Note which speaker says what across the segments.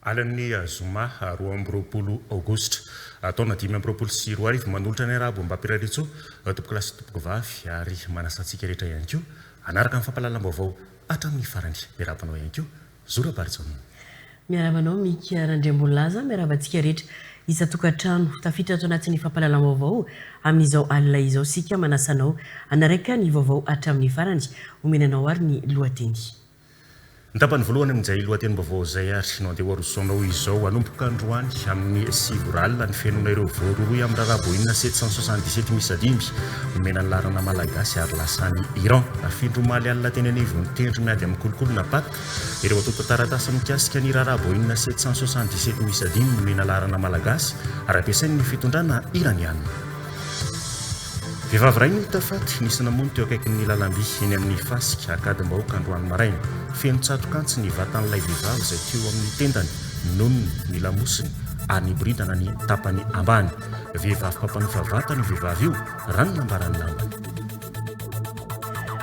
Speaker 1: Alin'ny zoma 22 aogositra taona 2025, manolotra ny arahaba ombam-pirariantsoa tompokolahy sy tompokovavy ary manasa antsika rehetra ihany koa hanaraka ny fampahalalam-baovao hatramin'ny farany. Miarahaba anao ihany koa Zo Rabarijaona.
Speaker 2: Miarahaba anao Mika Randriambonilaza, miarahaba antsika rehetra isan-tokantrano. Tafiditra ato anatin'ny fampahalalam-baovao amin'izao alina izao isika, manasa anao hanaraka ny vaovao hatramin'ny farany. Omena anao ary ny lohateny.
Speaker 1: Ny tapany voalohany amin'izay lohatenim-baovao izay ary no andeha ho arosoanao izao. Hanomboka androany amin'ny 9 ora alina ny fihainoana ireo voarohirohy amin'ny raharaha Boeing 777 miisa dimy nomena ny laharana malagasy ary lasa any Iran. Nafindra omaly alina teny anivon'ny tendro miady amin'ny kolikoly na Pac ireo antontan-taratasy mikasika ny raharaha Boeing 777 miisa dimy nomena laharana malagasy ary ampiasain'ny fitondrana iraniana. Vehivavy iray no hita faty nisy namono teo akaikin'ny lalamby eny amin'ny fasika Ankadimbahoaka androany maraina. Feno tsatok'antsy ny vatan'ilay vehivavy izay teo amin'ny tendany, ny nonony, ny lamosiny ary niboridana ny tapany ambany. Vehivavy mpampanofa vatana io vehivavy io, raha ny nambaran'ny namany.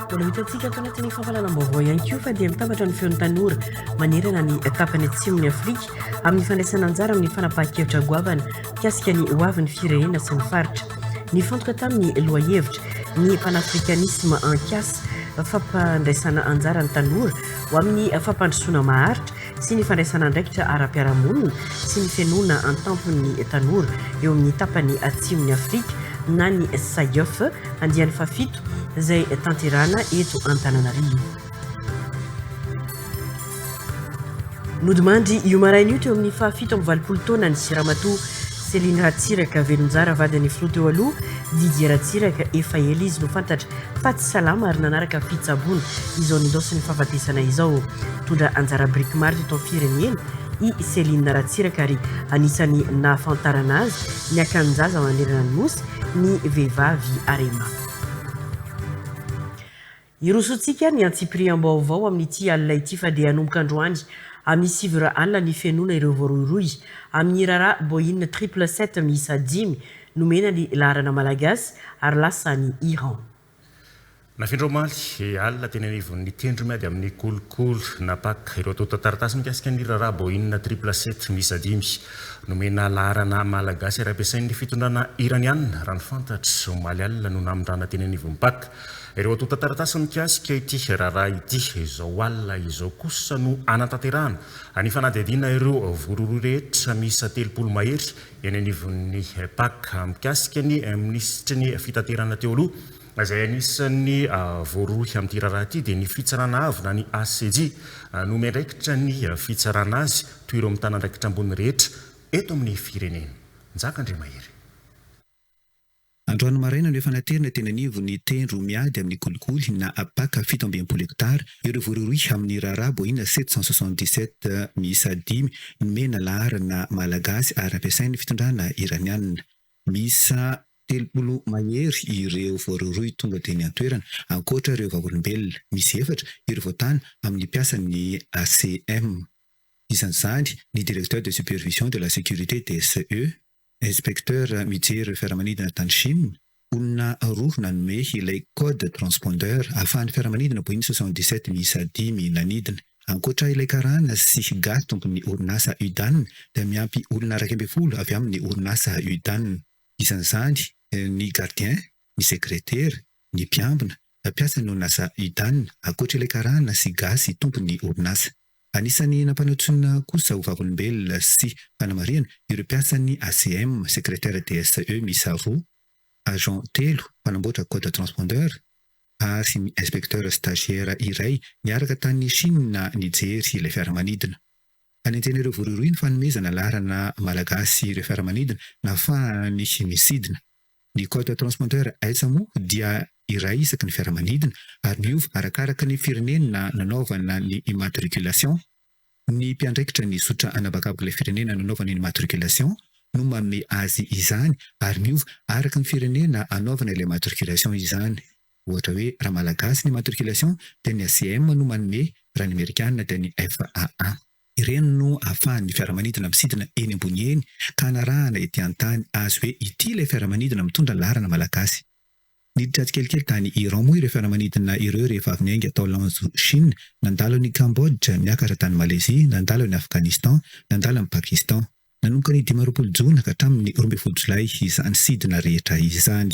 Speaker 2: Mbola ho hitantsika ato anatin'ny fampahalalam-baovao ihany koa fa dia mitambatra ny feon'ny tanora manerana ny tapany atsimon'i Afrika amin'ny fandraisana anjara amin'ny fanapahan-kevitra goavana mikasika ny hoavin'ny firenena sy ny faritra. Nifantoka tamin'ny lohahevitra ny panafricanisme ankasa fampandraisana anjara ny tanora ho amin'ny fampandrosoana maharitra sy ny fandraisana andraikitra ara-piarahamonina sy ny fenoana an-tampon'ny tanora eo amin'ny tapany atsimon'i Afrika na ny SAYOF andiany fahafito izay tanterahana eto Antananarivo. Nodimandry io maraina io teo amin'ny faha-87 taonany Ramatoa Céline Ratsiraka Velonjara vadin'ny filoha teo aloha Didier Ratsiraka. Efa ela izy no fantatra fa tsy salama ary nanaraka fitsaboana izao nindaosin'ny fahafatesana izao. Nitondra anjara biriky maro teto amin'ny firenena i Céline Ratsiraka ary anisan'ny nahafantarana azy ny akanin-jaza manerana ny Nosy ny vehivavy Arema. Hirosoantsika ny antsipiriam-baovao amin'ity alina ity fa dia hanomboka androany amin'ny 9 ora alina ny fenoana ireo voarohirohy amin'ny raharaha Boeing triple sept miisa dimy nomena ny laharana malagasy ary lasa any Iran.
Speaker 1: Nafindra omaly alina teny anivon'ny tendro miady amin'ny kolikoly na Pac ireo antontan-taratasy mikasika ny raharaha Boeing triple sept miisa dimy nomena laharana malagasy ary ampiasain'ny fitondrana iraniana raha ny fantatra. Omaly alina no namindrana teny anivon'ny Pac Ireo antontan-taratasy mikasika ity raharaha ity izao alina izao kosa no hanatanterahana ny fanadihadiana ireo voarohirohy rehetra miisa 30 mahery eny anivon'ny Pac mikasika ny minisitry ny fitaterana teo aloha izay anisan'ny voarohy amin'ity raharaha ity dia ny fitsarana avo na ny HCJ no miandraikitra ny fitsarana azy toy ireo mitana andraikitra ambony rehetra eto amin'ny firenena. Njaka Andriamahery.
Speaker 3: Androany maraina no efa naterina teny anivon'ny tendro miady amin'ny kolikoly na Pac 67 hectares ireo voarohirohy amin'ny raharaha Boeing 777 miisa dimy nomena laharana malagasy ary ampiasain'ny fitondrana iranianina. Miisa 30 mahery ireo voarohirohy tonga teny an-toerana ankoatra ireo vavolombelona. Misy efatra ireo voatàna amin'ny mpiasan'ny ACM. Isan'izany ny Directeur de Supervision de la Sécurité, DSE, Inspecteur mijery ireo fiaramanidina tany Chine, olona roa nanome ilay code transpondeur ahafahan'ny fiaramanidina Boeing 77 miisa dimy nanidina. Ankoatra ilay karana sy gasy tompon'ny orinasa Udan dia miampy olona 11 avy amin'ny orinasa Udan. Isan'izany ny gardien, ny sekretera, ny mpiambina, mpiasan'ny orinasa Udan, ankoatra ilay karana sy gasy tompon'ny orinasa. Anisan'ny nampanantsoina kosa ho vavolombelona sy fanamarihana ireo mpiasan'ny ACM, secrétaire DSE miisa roa, agent telo mpanamboatra code transpondeur ary ny inspecteur stagiaire iray niaraka tany Chine nijery ilay fiaramanidina. Hanenjehina ireo voarohirohy ny fanomezana laharana malagasy ireo fiaramanidina nahafahany nisidina. Ny code transpondeur aisa moa dia iray isaky ny fiaramanidina ary miova arakaraka ny firenena nanaovana ny immatriculation. Ny mpiandraikitra ny zotra anabakabak'ilay firenena nanaovana ny immatriculation no manome azy izany ary miova araka ny firenena anaovana ilay immatriculation izany. Ohatra hoe raha malagasy ny immatriculation dia ny ACM no manome, raha ny amerikana dia ny FAA. Ireny no ahafahan'ny fiaramanidina misidina eny ambony eny ka hanarahana ety an-tany azy hoe ity ilay fiaramanidina mitondra laharana malagasy. Niditra tsikelikely tany Iran moa ireo fiaramanidina ireo rehefa avy niainga tao Lanzhou, Chine, nandalo an'i Cambodge, niakatra tany Malaisie, nandalo an'i Afghanistan, nandalo an'i Pakistan. Nanomboka ny 25 jona ka hatramin'ny 12 jolay izany sidina rehetra izany.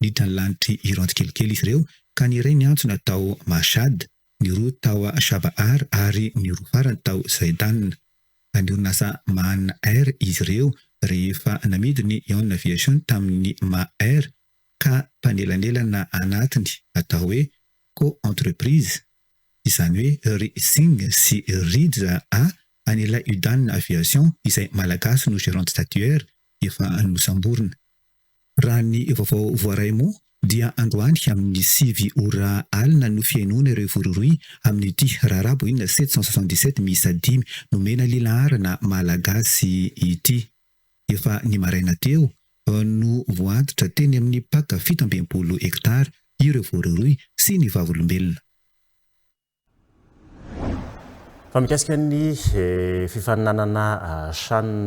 Speaker 3: Niditra ny lanitr'i Iran tsikelikely izy ireo ka ny iray niantsona tao Mashhad, ny roa tao Chabahar ary ny roa farany tao Zahedan. An'ny orinasa Mahan Air izy ireo rehefa namidy ny Ion Aviation tamin'ny Ma Air ka mpanelanelana anatiny atao hoe co-entreprise, izany hoe ry Singh sy Rija A an'ilay Udan Aviation izay Malagasy no gérante statuaire efa nosamborina. Raha ny vaovao voaray moa dia androany amin'ny 9 ora alina no fihainoana ireo voarohirohy amin'ity raharaha Boeing 777 miisa dimy nomena lilaharana Malagasy ity. Efa ny maraina teo no voatitra teny amin'ny Pac 67 hektara ireo voarohirohy sy ny vavolombelona.
Speaker 1: Fa mikasika ny fifaninanana Chan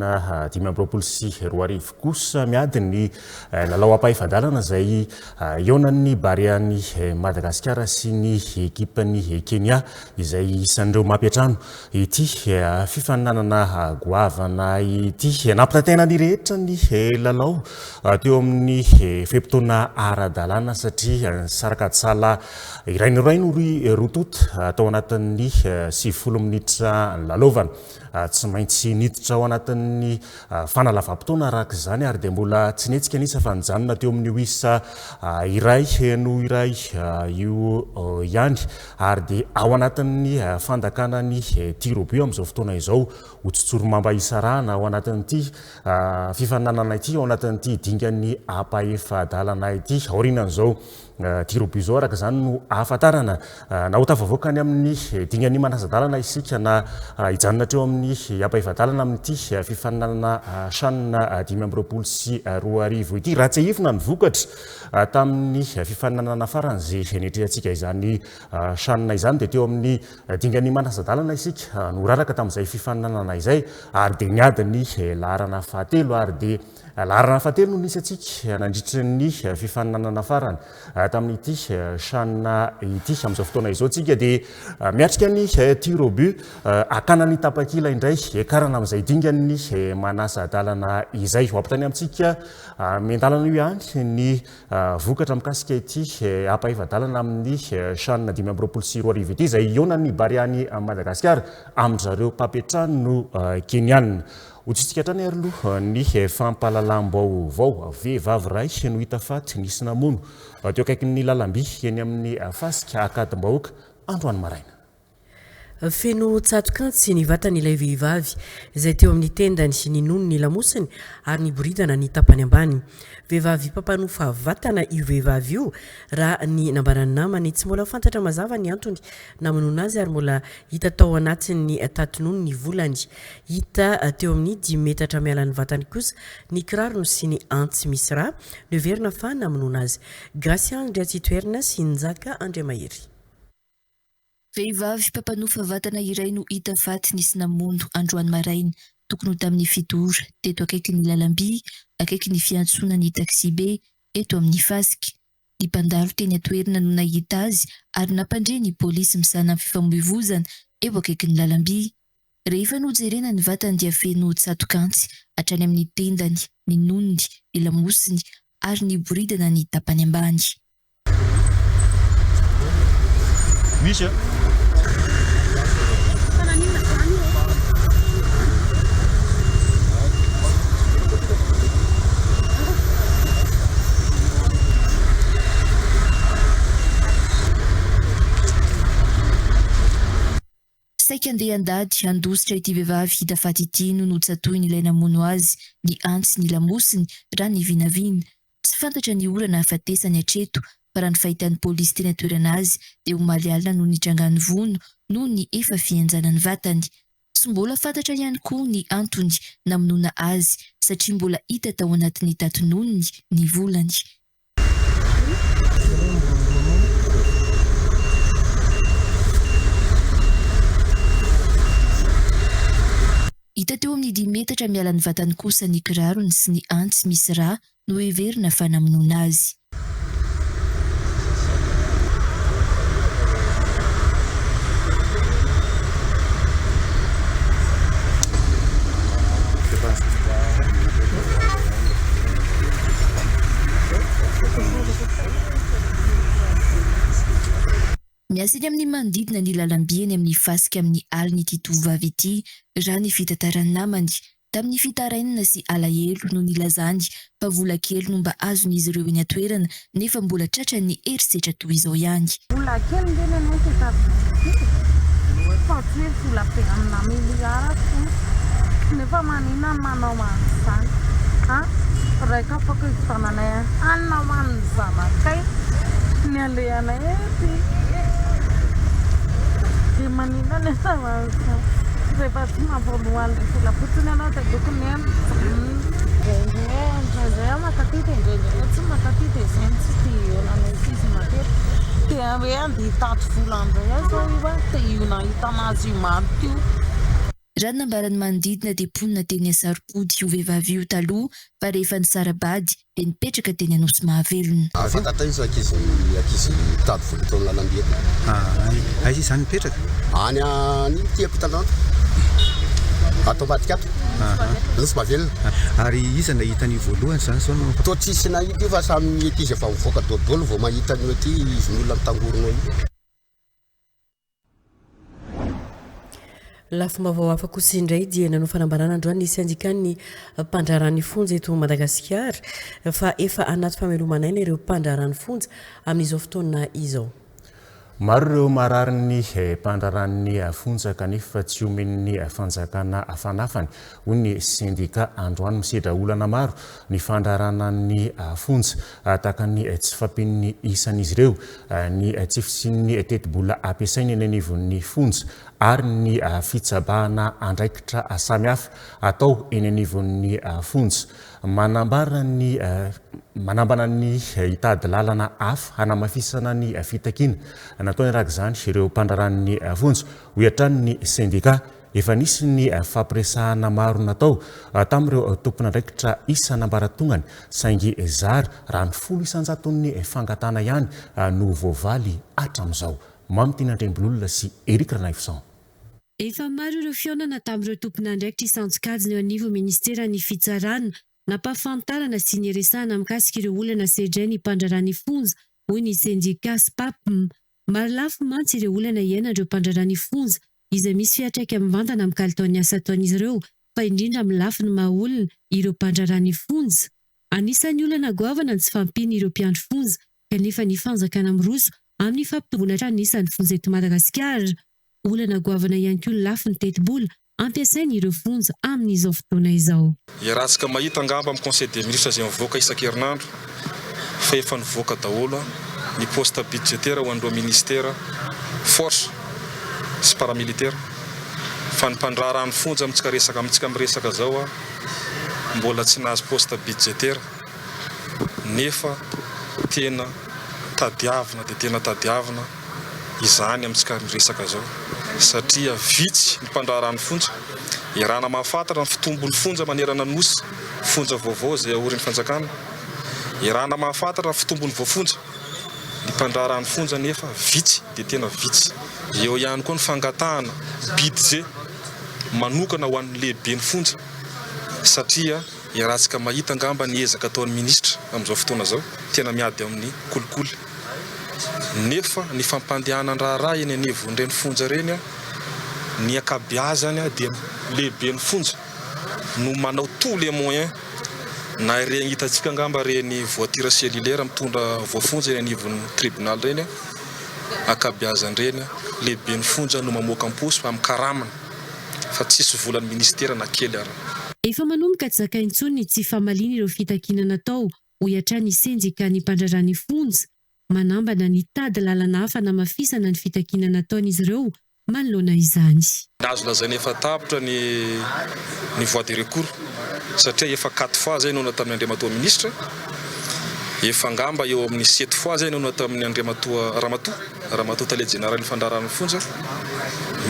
Speaker 1: 2025 kosa, miady ny lalao ampahefa-dalana izay hihaonan'ny Barean'i Madagasikara sy ny ekipan'i Kenya izay isan'ireo mampiantrano ity fifaninanana goavana ity. Nampitaintaina ny rehetra ny lalao teo amin'ny fe-potoana ara-dalàna satria nisaraka sahala Iray no iray no roa tonta tao anatin'ny 90 minitra nilalaovana. Tsy maintsy niditra ao anatin'ny fanalavam-potoana araka izany ary dia mbola tsy nihetsika ny isa fa nijanona teo amin'io isa 1-1 io ihany ary dia ao anatin'ny fandakana ny tir au but amin'izao fotoana izao. Ho tsotsorimamba hisarahana ao anatin'ity fifaninanana ity, ao anatin'ity dingan'ny ampahefa-dalana ity. Aorianan'izao Tir au but izao araka izany no ahafantarana na ho tafavoaka any amin'ny dingan'ny manasa-dalana isika na hijanona hatreo amin'ny ampahefa-dalana amin'ity fifaninanana Chan 2025 ity. Raha tsiahivina ny vokatra tamin'ny fifaninanana farany izay niatrehantsika izany Chan izany dia teo amin'ny dingan'ny manasa-dalana isika no raraka tamin'izay fifaninanana izay ary dia niady ny laharana fahatelo ary dia Laharana fahatelo no nisy antsika nandritra ny fifaninanana farany tamin'ity Chan ity. Amin'izao fotoana izao tsika dia miatrika ny tir au but hakana ny tapakila indray hiakarana amin'izay dingan'ny manasa-dalana izay. Ho ampitainy amintsika miandalana io ihany ny vokatra mikasika ity ampahefa-dalana amin'ny Chan 2025 ity izay hihaonan'ny Barean'i Madagasikara amin-dry zareo mpampiantrano Keniana. Ho tsitsika hatrany ary aloha ny fampahalalam-baovao. Vehivavy iray no hita faty nisy namono teo akaikin'ny lalamby eny amin'ny fasika Ankadimbahoaka androany maraina.
Speaker 2: Feno tsatok'antsy ny vatan'ilay vehivavy, izay teo amin'ny tendany, ny nonony, ny lamosiny ary niboridana ny tapany ambany. Vehivavy mpampanofa vatana io vehivavy io, raha ny nambaran'ny namany. Tsy mbola fantatra mazava ny antony namonoana azy ary mbola hita tao anatin'ny tati-nono ny volany. Hita teo amin'ny dimy metatra miala ny vatany kosa ny kirarony sy ny antsy misy rà, noheverina fa namonoana azy. Gracia Andriatsitoherina sy Njaka Andriamahery.
Speaker 4: Vehivavy mpampanofa vatana iray no hita faty nisy namono androany maraina tokony ho tamin'ny fito ora teto akaikin'ny lalamby akaikin'ny fiantsonan'ny taxibe eto amin'ny fasika. Ny mpandalo teny an-toerana no nahita azy ary nampandre ny polisy misahana ny fifamoivozana eo akaikin'ny lalamby. Rehefa nojerena ny vatany dia feno tsatok'antsy hatrany amin'ny tendany, ny nonony, ny lamosiny ary niboridana ny tapany ambany.
Speaker 1: Misy a!
Speaker 4: Saika andeha handady handositra ity vehivavy hita faty ity no notsatohin'ilay namono azy ny antsy ny lamosiny raha ny vinavina. Tsy fantatra ny ora nahafatesany hatreto fa raha ny fahitan'ny polisy teny an-toerana azy dia omaly alina no nitrangan'ny vono noho ny efa fihenjanan'ny vatany. Tsy mbola fantatra ihany koa ny antony namonoana azy satria mbola hita tao anatin'ny tatinonony ny volany. Hita teo amin'ny dimy metatra miala ny vatany kosa ny kirarony sy ny antsy misy rà noheverina fa namonoana azy. Miasa eny amin'ny manodidina ny lalamby eny amin'ny fasika amin'ny alina ity tovovavy ity, raha ny fitantaran'ny namany. Tamin'ny fitarainana sy alahelo no nilazany fa vola kely no mba azon'izy ireo eny an-toerana nefa mbola tratran'ny herisetra toy izao ihany.
Speaker 5: Vola kely nge ny anao no tadiaviko e! Fa tsy hoe vola be amina milliard akory. Nefa maninona no manao an'izany an? Raika afaka hividiananay hanina ho an'ny zanakay ny alehanay ety. Dia maninona no atao an'izany? Rehefa tsy mahavoaloha an'ilay vola fotsiny ianao dia tokony hoe mijanona. Indraindray indraindray aho mankaty dia indraindray aho tsy mankaty dia izay no tsy dia eo ankizy matetika. Dia hoe andeha hitady vola indray aho izao io an, dia io nahitana azy io maty io.
Speaker 4: Raha ny nambaran'ny manodidina dia mponina teny Asaropody io vehivavy io taloha fa rehefa nisara-bady dia nipetraka teny Anosimahavelona.
Speaker 6: Fantatra izy ankizy ankizy mitady vola eto amin'ny lalamby eto.
Speaker 3: Aiza izy izany mipetraka?
Speaker 6: Any any ity ampitandrano. Ato ambadika ato. Nosy Mahavelona.
Speaker 3: Ary iza nahita an'io voalohany izany izao no.
Speaker 6: Toa tsisy nahita io fa samy ankizy efa mivoaka dôdôly vao mahita an'io aty izy ny olona mitangorona io.
Speaker 2: Lafim-baovao hafa kosa indray dia nanao fanambarana androany ny sendikan'ny mpandraharaha ny fonja eto Madagasikara fa efa anaty famelomana aina ireo mpandraharaha ny fonja amin'izao fotoana izao.
Speaker 1: Maro ireo mararin'ny mpandraharahan'ny fonja kanefa tsy omen'ny fanjakana fanafany, hoy ny sendika androany. Misedra olana maro ny fandraharahana ny fonja, tahaka ny tsy fahampian'ny isan'izy ireo, ny tsy fisian'ny tetibola ampiasaina eny anivon'ny fonja ary ny fitsabahana andraikitra samihafa atao eny anivon'ny fonja. Manambara ny manambana ny hitady lalana hafa hanamafisana ny fitakiana nataony araka izany ireo mpandraharahan'ny fonja, hoy hatrany ny sendika. Efa nisy ny fifampiresahana maro natao tamin'ireo tompon'andraikitra isan'ambaratongany saingy zara raha ny 10 isan-jaton'ny fangatahana ihany no voavaly hatramin'izao. Mamitiana Andriambololona sy Eric Ranaivoson.
Speaker 7: Efa maro ireo fihaonana tamin'ireo tompon'andraikitra isan-tsokajiny eo anivon'ny ministeran'ny Fitsarana, nampahafantarana sy niresahana mikasika ireo olana sedrain'ny mpandraharaha ny fonja, hoy ny sendika Spapm. Marolafy mantsy ireo olana iainan'ireo mpandraharaha ny fonja, izay misy fiantraika mivantana amin'ny kalitaon'ny asa ataon'izy ireo, fa indrindra amin'ny lafiny maha olona ireo mpandraharaha ny fonja. Anisan'ny olana goavana ny tsy fahampian'ireo mpiandry fonja, kanefa ny fanjakana miroso amin'ny fampitomboana hatrany ny isan'ny fonja eto Madagasikara. Olana goavana ihany koa ny lafiny tetibola ampiasain'ireo fonja amin'izao fotoana izao.
Speaker 8: Iarahantsika mahita angamba amin'ny conseil des ministres izay mivoaka isan-kerinandro fa efa nivoaka daholo ny poste budgétaire ho an'ireo ministera force sy paramilitaire fa ny mpandraharaha ny fonja amintsika resaka amintsika miresaka izao mbola tsy nahazo poste budgétaire nefa tena tadiavina dia tena tadiavina izany amintsika miresaka izao satria vitsy ny mpandraharaha ny fonja, iarahana mahafantatra ny fitombon'ny fonja manerana ny Nosy, fonja vaovao izay aorin'ny fanjakana, iarahana mahafantatra ny fitombon'ny voafonja, ny mpandraharaha ny fonja nefa vitsy dia tena vitsy. Eo ihany koa ny fangatahana budget manokana ho an'ny lehiben'ny fonja satria iarahantsika mahita angamba ny ezaka ataon'ny minisitra amin'izao fotoana izao, tena miady amin'ny kolikoly. Nefa ny fampandehanan-draharaha eny anivon'ireny fonja ireny, ny ankabeazany dia lehiben'ny fonja no manao tous les moyens, na ireny hitantsika angamba ireny voiture cellulaire mitondra voafonja eny anivon'ny tribonaly ireny, ankabeazan'ireny lehiben'ny fonja no mamoaka am-paosy amin'ny karamany fa tsisy volan'ny ministera na kely ara.
Speaker 7: Efa manomboka tsy zaka intsony ny tsy famaliana ireo fitakiana natao hoy hatrany ny sendikan'ny mpandraharaha ny fonja, manambana nitady lalana hafa hanamafisana ny fitakiana nataon'izy ireo manoloana izany.
Speaker 8: Azo lazaina efa tapitra ny ny voie de recours satria efa quatre fois zay no tamin'ny Andriamatoa Ministra, efa angamba eo amin'ny sept fois zay no tamin'ny Andriamatoa Ramatoa Ramatoa Tale Jeneralin'ny Fandraharahan'ny Fonja,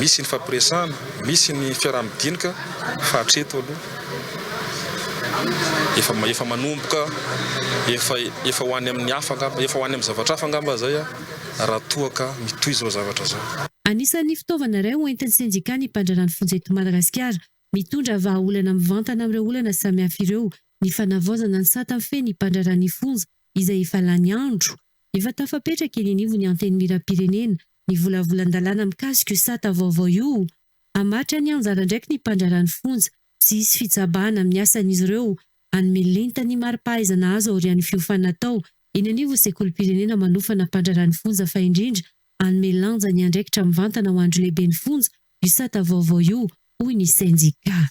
Speaker 8: misy ny fampiresahana, misy ny fiaraha-midinika fa hatreto aloha efa efa manomboka efa efa ho any amin'ny hafa angamba, efa ho any amin'ny zavatra hafa angamba zay raha toa ka mitohy izao zavatra izao.
Speaker 7: Anisan'ny fitaovana iray ho entin'ny sendikà ny mpandraharaha ny fonja eto Madagasikara mitondra vahaolana mivantana amin'ireo olana samihafa ireo ny fanavaozana ny sata mifehy ny mpandraharaha ny fonja izay efa lany andro. Efa tafapetraka eny anivon'ny Antenimierampirenena. Ny volavolan-dalàna mikasika io sata vaovao io, hamaritra ny anjara andraikiny mpandraharaha ny fonja, tsy hisy fitsabahana amin'ny asan'izy ireo, hanome lenta ny mari-pahaizana azo aorian'ny fiofanana atao eny anivon'ny sekolim-pirenena manofana mpandraharaha ny fonja fa indrindra hanome lanja ny andraikitra mivantana ho andro lehiben'ny fonja io sata vaovao io, hoy ny sendikà.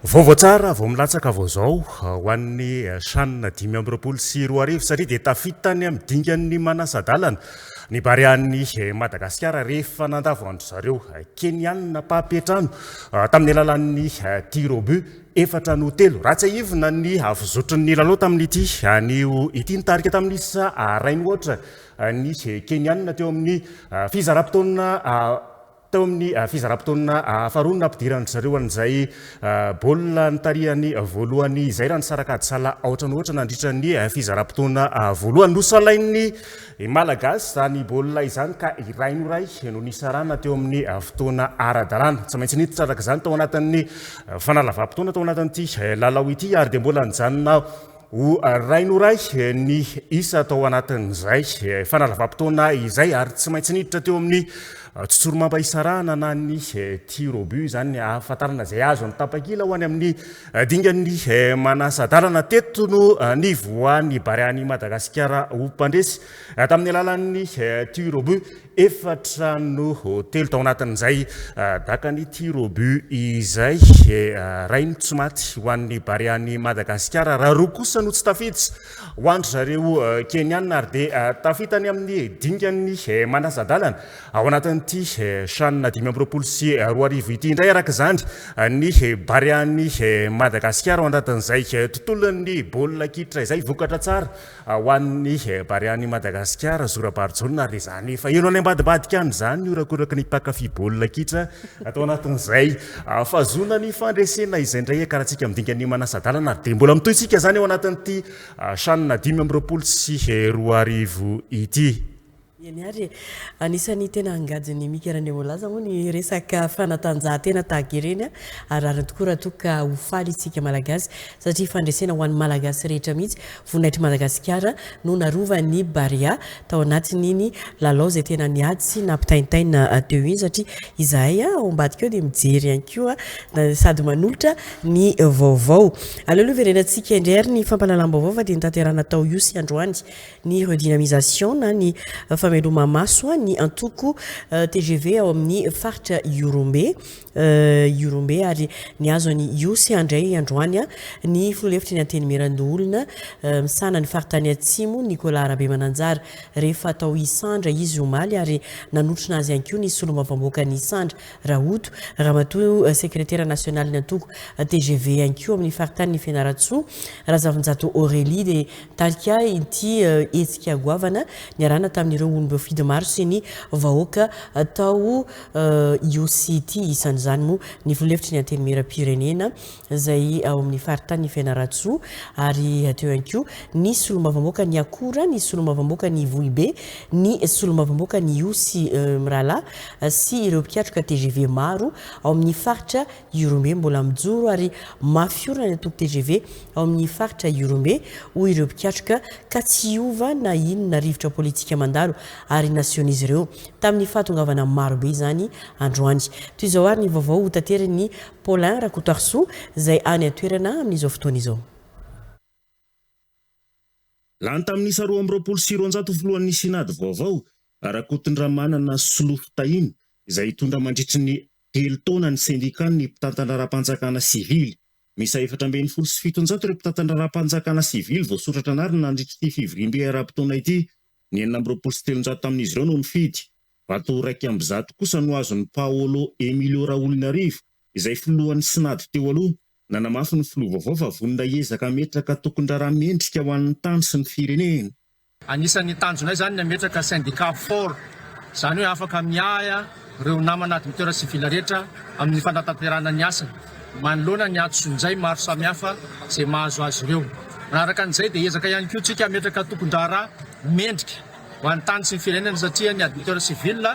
Speaker 1: Vaovao tsara vao milatsaka vao izao ho an'ny Chan 2025 satria dia tafita any amin'ny dingan'ny manasa-dalana ny Barean'i Madagasikara rehefa nandavo an-dry zareo Kenianina mpampiantrano tamin'ny alalan'ny tir au but 4 no 3. Raha tsiahivina ny fizotry ny lalao tamin'ity anio ity, nitarika tamin'ny isa iray no aotra ny Kenianina teo amin'ny fizaram-potoana. Teo amin'ny fizaram-potoana faharoa no nampidiran-dry zareo an'izay baolina nitarihany voalohany izay raha nisaraka ady sahala aotra no aotra nandritra ny fizaram-potoana voalohany. Nosalain'ny Malagasy izany baolina izany ka iray no iray no nisarahana teo amin'ny fotoana ara-dalàna. Tsy maintsy niditra araka izany tao anatin'ny fanalavam-potoana tao anatin'ity lalao ity ary dia mbola nijanona Ho ray no ray ny isa tao anatin'izay fanalavam-potoana izay ary tsy maintsy niditra teo amin'ny tsotsorimamba isarahana na ny tir au but izany ahafantarana izay azo ny tapakila ho any amin'ny dingan'ny manasa-dalana. Teto no nivoahan'ny Barean'i Madagasikara ho mpandresy tamin'ny alalan'ny tir au but 4 no 3 tao anatin'izay dakan'ny tir au but izay. Iray no tsy maty ho an'ny Barean'i Madagasikara raha roa kosa no tsy tafiditra ho an-dry zareo Keniana ary dia tafita any amin'ny dingan'ny manasa-dalana ao anatin'ity CHAN 2025 ity indray araka izany ny Barean'i Madagasikara ao anatin'izay tontolon'ny baolina kitra izay. Vokatra tsara Ho an'ny Barean'i Madagasikara, Zo Rabarijaona, ary izany efa heno any ambadimbadika any izany ny horakoraky ny mpankafy baolina kitra atao anatin'izay fahazoana ny fandresena izay indray hiakarantsika amin'ny dingan'ny manasa-dalana ary dia mbola mitohy isika izany ao anatin'ity CHAN 2025 ity.
Speaker 2: Eny ary e! Anisan'ny tena angadin'i Mika Randriamolaza moa ny resaka fanatanjahantena tahaka ireny ary rariny tokoa raha toa ka ho faly isika Malagasy satria fandresena ho an'ny Malagasy rehetra mihitsy, voninahitr'i Madagasikara no narovan'ny Barea tao anatin'iny lalao izay tena niady sy nampitaintaina teo iny satria izahay ao ambadika ao dia mijery ihany koa sady manolotra ny vaovao. Aleo aloha hiverenantsika indray ary ny fampahalalam-baovao fa dia notanterahina tao Ihosy androany ny redynamisation na ny fameloma-maso ny antoko tgv ao amin'ny faritra Ihorombe Ihorombe ary nihazo an'i Ihosy handray androany ny filoha lefitry ny Antenimierandoholona misahana ny faritany Atsimo Nicolas Rabemananjara rehefa tao Isandra izy omaly ary nanotrona azy ihany koa ny solombavambahoakan'i Isandra Rahoto, Ramatoa sekretera nasionalin'ny antoko tgv ihany koa amin'ny faritanin'i Fianarantsoa, Razafinjato Aurélie dia nitarika ity hetsika goavana niarahana tamin'ireo olom-boafidy maro sy ny vahoaka tao Ihosy ity. Isan'izany moa ny filoha lefitry ny Antenimierampirenena izay ao amin'ny faritanin'i Fianarantsoa ary teo ihany koa ny solombavambahoakan'i Akora, ny solombavambahoakan'i Ivohibe, ny solombavambahoakan'i Ihosy mirahalahy sy ireo mpikatroka tgv maro ao amin'ny faritra Ihorombe. Mbola mijoro ary mafy orina ny antoko tgv ao amin'ny faritra Ihorombe, hoy ireo mpikatroka, ka tsy hiova na inona rivotra politika mandalo ary nasehon'izy ireo tamin'ny fahatongavana marobe izany androany. Toy izao ary ny vaovao hotaterin'ny Paulin Rakotoarisoa izay any an-toerana amin'izao fotoana izao.
Speaker 1: Lany tamin'ny isa 222 ho filohan'ny Synad vaovao, Rakotondramanana Solofo Tahiana, izay hitondra mandritry ny telo taona ny sendikan'ny mpitantan-draharaham-panjakana sivily. Miisa 714 ireo mpitantan-draharaham-panjakana sivily voasoratra anarana nandritra ity fivoriambe ara-potoana ity. Ny 326 tamin'izy ireo no nifidy. Vato 111 kosa no azon'i Paolo Emilio Raholinarivo, izay filohan'ny Synad teo aloha. Nanamafy ny filoha vaovao fa vonona hiezaka hametraka tokon-draharaha mendrika ho an'ny tany sy ny firenena.
Speaker 9: Anisan'ny tanjonay izany ny hametraka syndicat fort, izany hoe afaka miahy ireo namana admiteur civil rehetra amin'ny fanatanterahana ny asany manoloana ny antsonjay maro samihafa izay mahazo azy ireo. Manaraka an'izay dia hiezaka ihany koa tsika hametraka tokon-draharaha mendrika ho an'ny tany sy ny firenena satria ny admiteur civil,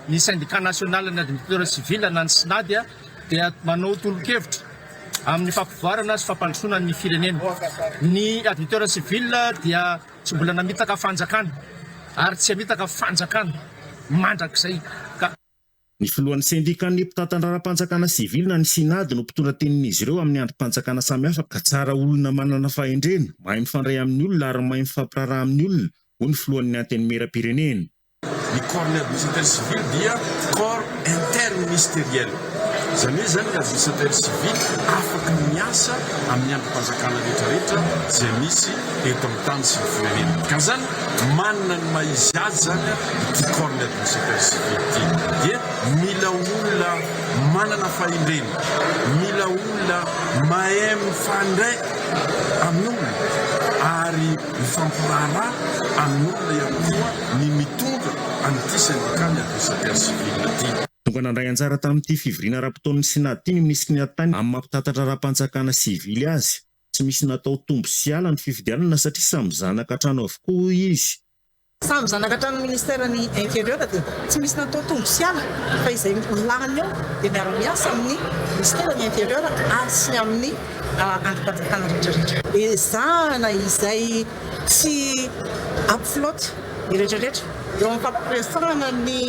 Speaker 9: ny syndicat national ny admiteur civil na ny SYNAD dia manao tolo-kevitra amin'ny fampivoarana sy fampandrosoana ny firenena. Ny admiteur civil dia tsy mbola namitaka fanjakana. ary tsy hamitaka fanjakana mandrakizay ka.
Speaker 1: Ny filohan'ny sendikan'ny mpitantan-draharaham-panjakana sivily na ny Synad no mpitondra tenin'izy ireo amin'ny andrim-panjakana samihafa ka tsara olona manana fahendrena, mahay mifandray amin'ny olona ary mahay mifampiraharaha amin'ny olona, hoy ny filohan'ny Antenimierampirenena.
Speaker 10: Ny corps-n'ny administrateur civil dia corps interministériel. Izany hoe izany ny administrateur civil afaka miasa amin'ny andrim-panjakana rehetra rehetra izay misy eto amin'ny tany sy ny firenena. Ka izany manana ny maha izy azy izany ity corps-n'ny administrateur civil ity. Dia mila olona manana fahendrena, mila olona mahay mifandray amin'olona ary mifampiraharaha amin'olona ihany koa ny mitondra an'ity syndicat-n'ny administrateur civil ity.
Speaker 1: Tonga nandray anjara tamin'ity fivoriana ara-potoan'ny Synad ity ny minisitry ny Atitany amin'ny maha mpitatatra ara-panjakana sivily azy. Tsy misy natao tombo sy ala ny fifidianana satria samy zanaka an-trano avokoa, hoy izy.
Speaker 11: Samy zanaka an-tranon'ny ministeran'ny Interieur dia tsy misy natao tombo sy ala fa izay lany eo dia miara-miasa amin'ny ministeran'ny Interieur ary sy amin'ny andrim-panjakana rehetra rehetra. Ezahana izay tsy hampiflaoty ny rehetra rehetra eo amin'ny fampiresahana ny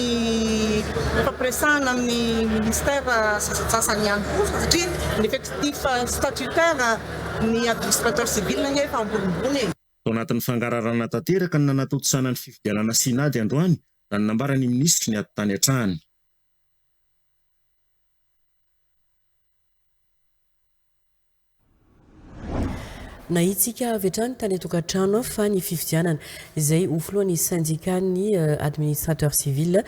Speaker 11: fampiresahana amin'ny ministère sasantsasany ihany koa satria ny effectif statutaire ny administrateur civil anie efa ambonimbony e.
Speaker 1: Tao anatin'ny fangararana tanteraka no nanatontosana ny fifidianana Synad androany, raha ny nambaran'ny minisitry ny Atitany hatrany.
Speaker 2: Nahitsika avy hatrany tany an-tokantrano fa ny fifidianana izay ho filohan'ny sendikan'ny administrateur civil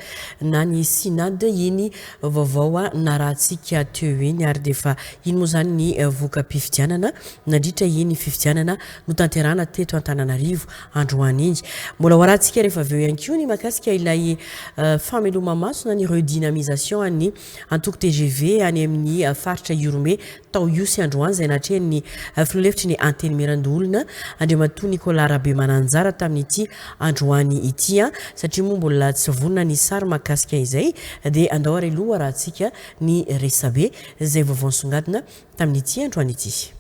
Speaker 2: na ny Synad iny vaovao narahantsika teo iny ary dia efa iny moa izany ny voka-pifidianana nandritra iny fifidianana notanterahana teto Antananarivo androany iny. Mbola ho arahantsika rehefa avy eo ihany koa ny mahakasika ilay fameloma-maso na ny redynamisation an'ny antoko tgv any amin'ny faritra Ihorombe tao Ihosy androany izay natrehin'ny filoha lefitry ny Antenimierandoholona Andriamatoa Nicolas Rabemananjara tamin'ity androany ity. Satria moa mbola tsy vonona ny sary mahakasika izay dia andao ary aloha arahantsika ny resabe izay vaovao nisongadina tamin'ity androany ity.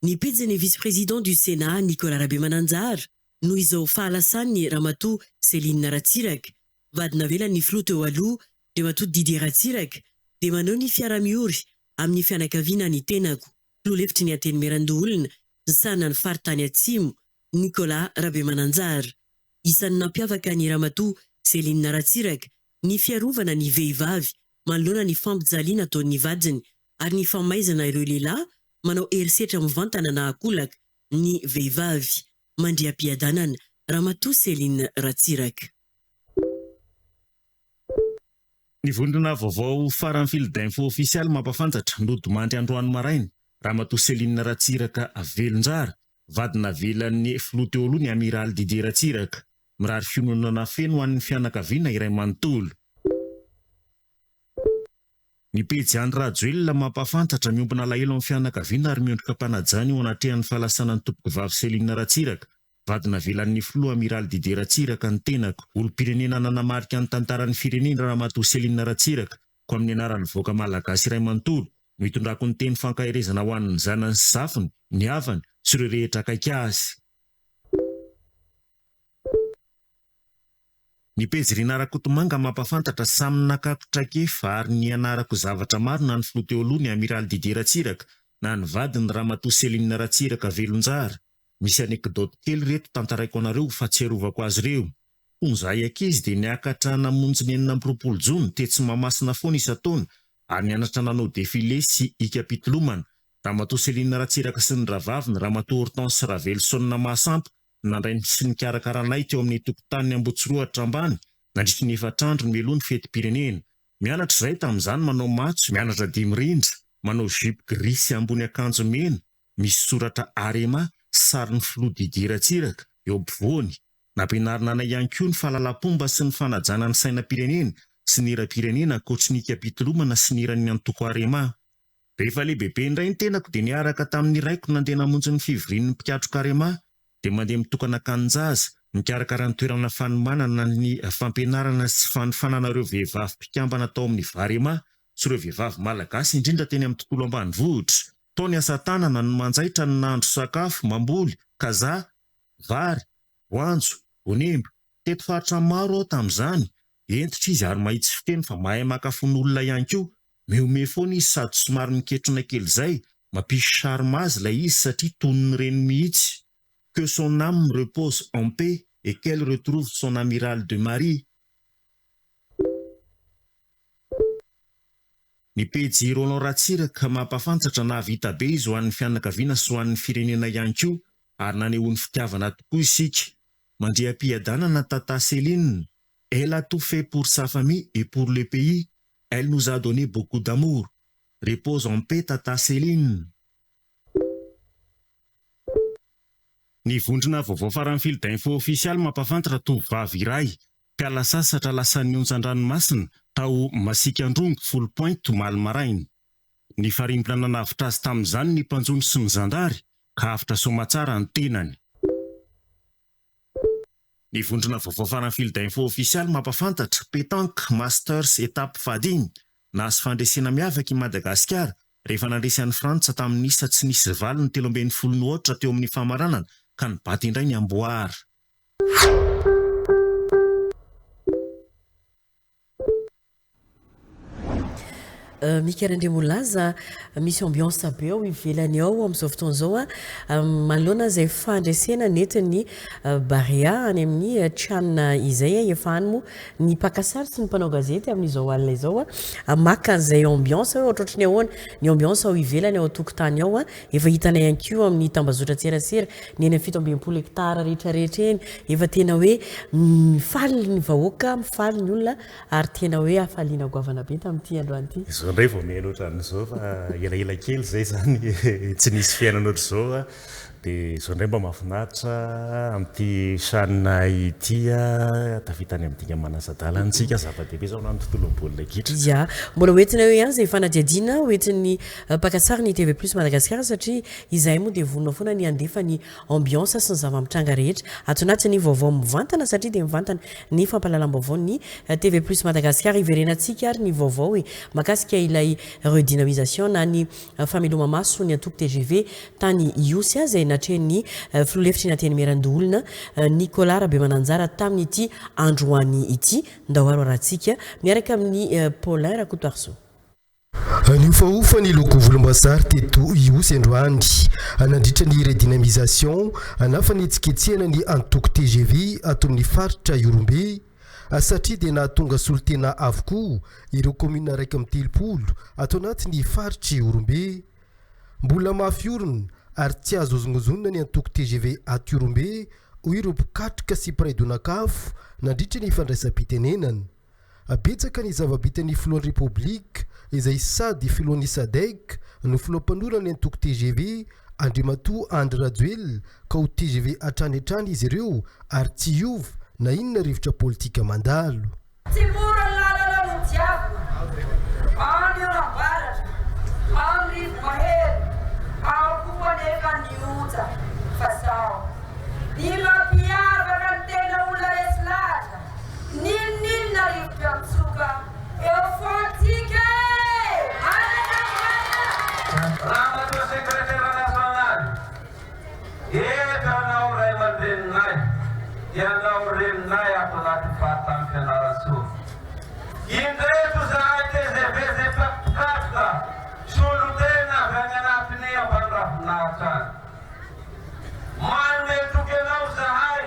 Speaker 2: Ny pejin'ny vice-président du Sénat Nicolas Rabemananjara noho izao fahalasan'ny Ramatoa Céline Ratsiraka, vady navelan'ny filoha teo aloha Andriamatoa Didier Ratsiraka dia maneho ny fiara-miory amin'ny fianakaviana ny tenako, filoha lefitry ny Antenimierandoholona misahana ny faritany Atsimo, Nicolas Rabemananjara. Isan'ny nampiavaka an'i Ramatoa Céline Ratsiraka ny fiarovana ny vehivavy manoloana ny fampijaliana ataon'ny vadiny ary ny famaizana ireo lehilahy manao herisetra mivantana na akolaka ny vehivavy. Mandriam-piadanana, Ramatoa Céline Ratsiraka.
Speaker 1: Ny vondrona vaovao farany Fil-D'info ofisialy mampafantatra, nodimandry androany maraina, Ramatoa Céline Ratsiraka Velonjara, vady navelan'ny filoha teo aloha ny Amiraly Didier Ratsiraka. Mirary fiononana feno ho an'ny fianakaviana iray manontolo. Ny pejy Andry Rajoelina mampahafantatra, miombona alahelo amin'ny fianakaviana ary miondrika am-panajana eo anatrehan'ny fahalasanan'ny tompokovavy Céline Ratsiraka, vady navelan'ny filoha Amiraly Didier Ratsiraka ny tenako. Olom-pirenena nanamarika ny tantaran'ny firenena Ramatoa Céline Ratsiraka, koa amin'ny anaran'ny vahoaka malagasy iray manontolo no itondrako ny teny fankaherezana ho an'ny zanany sy zafiny, ny havany sy ireo rehetra akaiky azy. Ny pejy Rinah Rakotomanga mampafantatra samy nakako traikefa ary nianarako zavatra maro na ny filoha teo aloha ny Amiraly Didier Ratsiraka na ny vadiny Ramatoa Céline Ratsiraka Velonjara. Misy anecdote kely reto tantaraiko anareo ho fahatsiarovako azy ireo. Fony izahay ankizy dia niakatra namonjy ny 26 jona tetsy Mahamasina foana isan-taona ary nianatra nanao défilé sy hikam-pitolomana. Ramatoa Céline Ratsiraka sy ny rahavaviny Ramatoa Hortense Raveloson Mahasampy Nandray sy nikarakara anay teo amin'ny tokotanin'i Ambotsirohatra ambany nandritry ny efatra andro mialoha ny fetim-pirenena. Mianatra izahay tamin'izany manao matso, mianatra dihy mirindra, manao jupe gris sy ambony akanjo mena misy soratra Arema sy sarin'ny filoha Didier Ratsiraka eo ampovoany. Nampianarina anay ihany koa ny fahalalam-pomba sy ny fanajana ny sainam-pirenena sy ny hiram-pirenena ankoatry ny hikam-pitolomana sy ny hiran'ny antoko Arema. Rehefa lehibebe indray ny tenako dia niaraka tamin'ny raiko nandeha namonjy ny fivorian'ny mpikatroka Arema dia mandeha mitokana akanin-jaza, mikarakara ny toerana fanomanana ny fampianarana sy fanofanana ireo vehivavy mpikambana tao amin'ny Varema sy ireo vehivavy malagasy indrindra teny amin'ny tontolo ambanivohitra.
Speaker 12: Tao ny asa tanana, ny manjaitra, ny nahandro sakafo, mamboly, kazaha, vary, voanjo, voanemba. Teto faritra maro aho tamin'izany. Hentitra izy ary mahitsy fiteny fa mahay maka fon'olona ihany koa. Mihomehy foana izy sady somary miketrona kely izay, mampisy charme azy ilay izy satria tonony ireny mihitsy. Que son âme repose en paix et qu'elle retrouve son amiral de Marie. Ny pejy Roland Ratsiraka mampahafantatra nahavita be izy ho an'ny fianakaviana sy ho an'ny firenena ihany koa ary nanehoany fitiavana tokoa isika. Mandriam-piadanana Tata Céline, elle a tout fait pour sa famille et pour le pays, elle nous a donné beaucoup d'amour. Repose en paix Tata Céline. Ny vondrona vaovao faran'ny Fil d'info ofisialy mampahafantatra tovovavy iray mpiala sasatra lasan'ny onjan-dranomasina tao Masiaka-Androngo, Foulpointe, omaly maraina. Nifarimbona nanavotra azy tamin'izany ny mpanjono sy ny zandary ka avotra soamatsara ny tenany. Ny vondrona vaovao faran'ny Fil d'info ofisialy mampahafantatra, Pétanque Masters étape fahadimy, nahazo fandresena miavaka i Madagasikara rehefa nandresy an'i Frantsa tamin'ny isa tsy nisy valiny 13 no aotra teo amin'ny famaranana ka nibata indray ny amboara.
Speaker 2: Mika Randriamolaza, misy ambiance be ao ivelany ao amin'izao fotoana izao manoloana izay fandresena nentin'ny Barea any amin'ny Chan izay. Efa any moa ny mpaka sary sy ny mpanao gazety amin'izao alina izao maka an'izay ambiance hoe ohatrohatry ny ahoana ny ambiance ao ivelany ao an-tokotany ao. Efa hitanay ihany koa amin'ny tambazotran-tserasera ny eny amin'ny 67 hectares rehetrarehetra eny. Efa tena hoe mifaly ny vahoaka, mifaly ny olona ary tena hoe hafaliana goavana be tamin'ity androany ity.
Speaker 1: Izao indray vao mihaino ohatran'izao fa elaela kely izay izany tsy nisy fiainana ohatr'izao dia izao indray mba mahafinaritra amin'ity chaîne ity tafita any amin'ny dingana manasa-dalana isika, zava-dehibe izao na ny tontolon'ny baolina kitra.
Speaker 2: Ya, mbola ho entina eo ihany izay fanadihadiana ho entin'ny mpaka sary ny TV Plus Madagascar satria izahay moa dia vonona foana ny handefa ny ambiance sy ny zava-mitranga rehetra ato anatin'ny vaovao mivantana satria dia mivantana ny fampahalalam-baovao ny TV Plus Madagascar. Hiverenantsika ary ny vaovao e mahakasika ilay redynamisation na ny fameloma-maso ny antoko tgv tany Ihosy izay natrehin'ny filoha lefitry ny Antenimierandoholona Nicolas Rabemananjara tamin'ity androany ity. Ndao ary ho arahantsika miaraka amin'i Paulin Rakotoarisoa.
Speaker 13: Niofaofa ny loko volomboasary teto Ihosy androany nandritra ny redynamisation na fanetsiketsehana ny antoko tgv ato amin'ny faritra Ihorombe satria dia nahatonga solontena avokoa ireo kaominina 31 ato anatin'ny faritr'i Ihorombe. Mbola mafy orina ary tsy azo hozongozonina ny antoko tgv ato Ihorombe hoy ireo mpikatroka sy mpiray donak'afo nandritra ny fandraisam-pitenenana. Betsaka ny zava-bitan'ny filohan'ny Repoblika, izay sady filohan'ny Sadec no filoha mpanorina ny antoko tgv, Andriamatoa Andry Rajoelina, ka ho tgv hatrany hatrany izy ireo ary tsy hiova na inona rivotra politika mandalo.
Speaker 14: Tsy mora ny lalana nodiavina, ao ny oram-baratra, ao ny rivo-mahery, ao koa anefa ny onja fa sao. Ny mampiavaka ny tena olona resy lahatra N'inon'inona rivotra mitsoka eo foantsika e! Madagasikara!
Speaker 15: Ramatoa Sekretera Nasionaly, eto ianao ray aman-dreninay, ianao reninay ato anatin'ny faritany Fianarantsoa. Indreto izahay tgv izay mpikatroka solontena avy any anatin'ny Ampaniravinahitra any. Manome toky anao izahay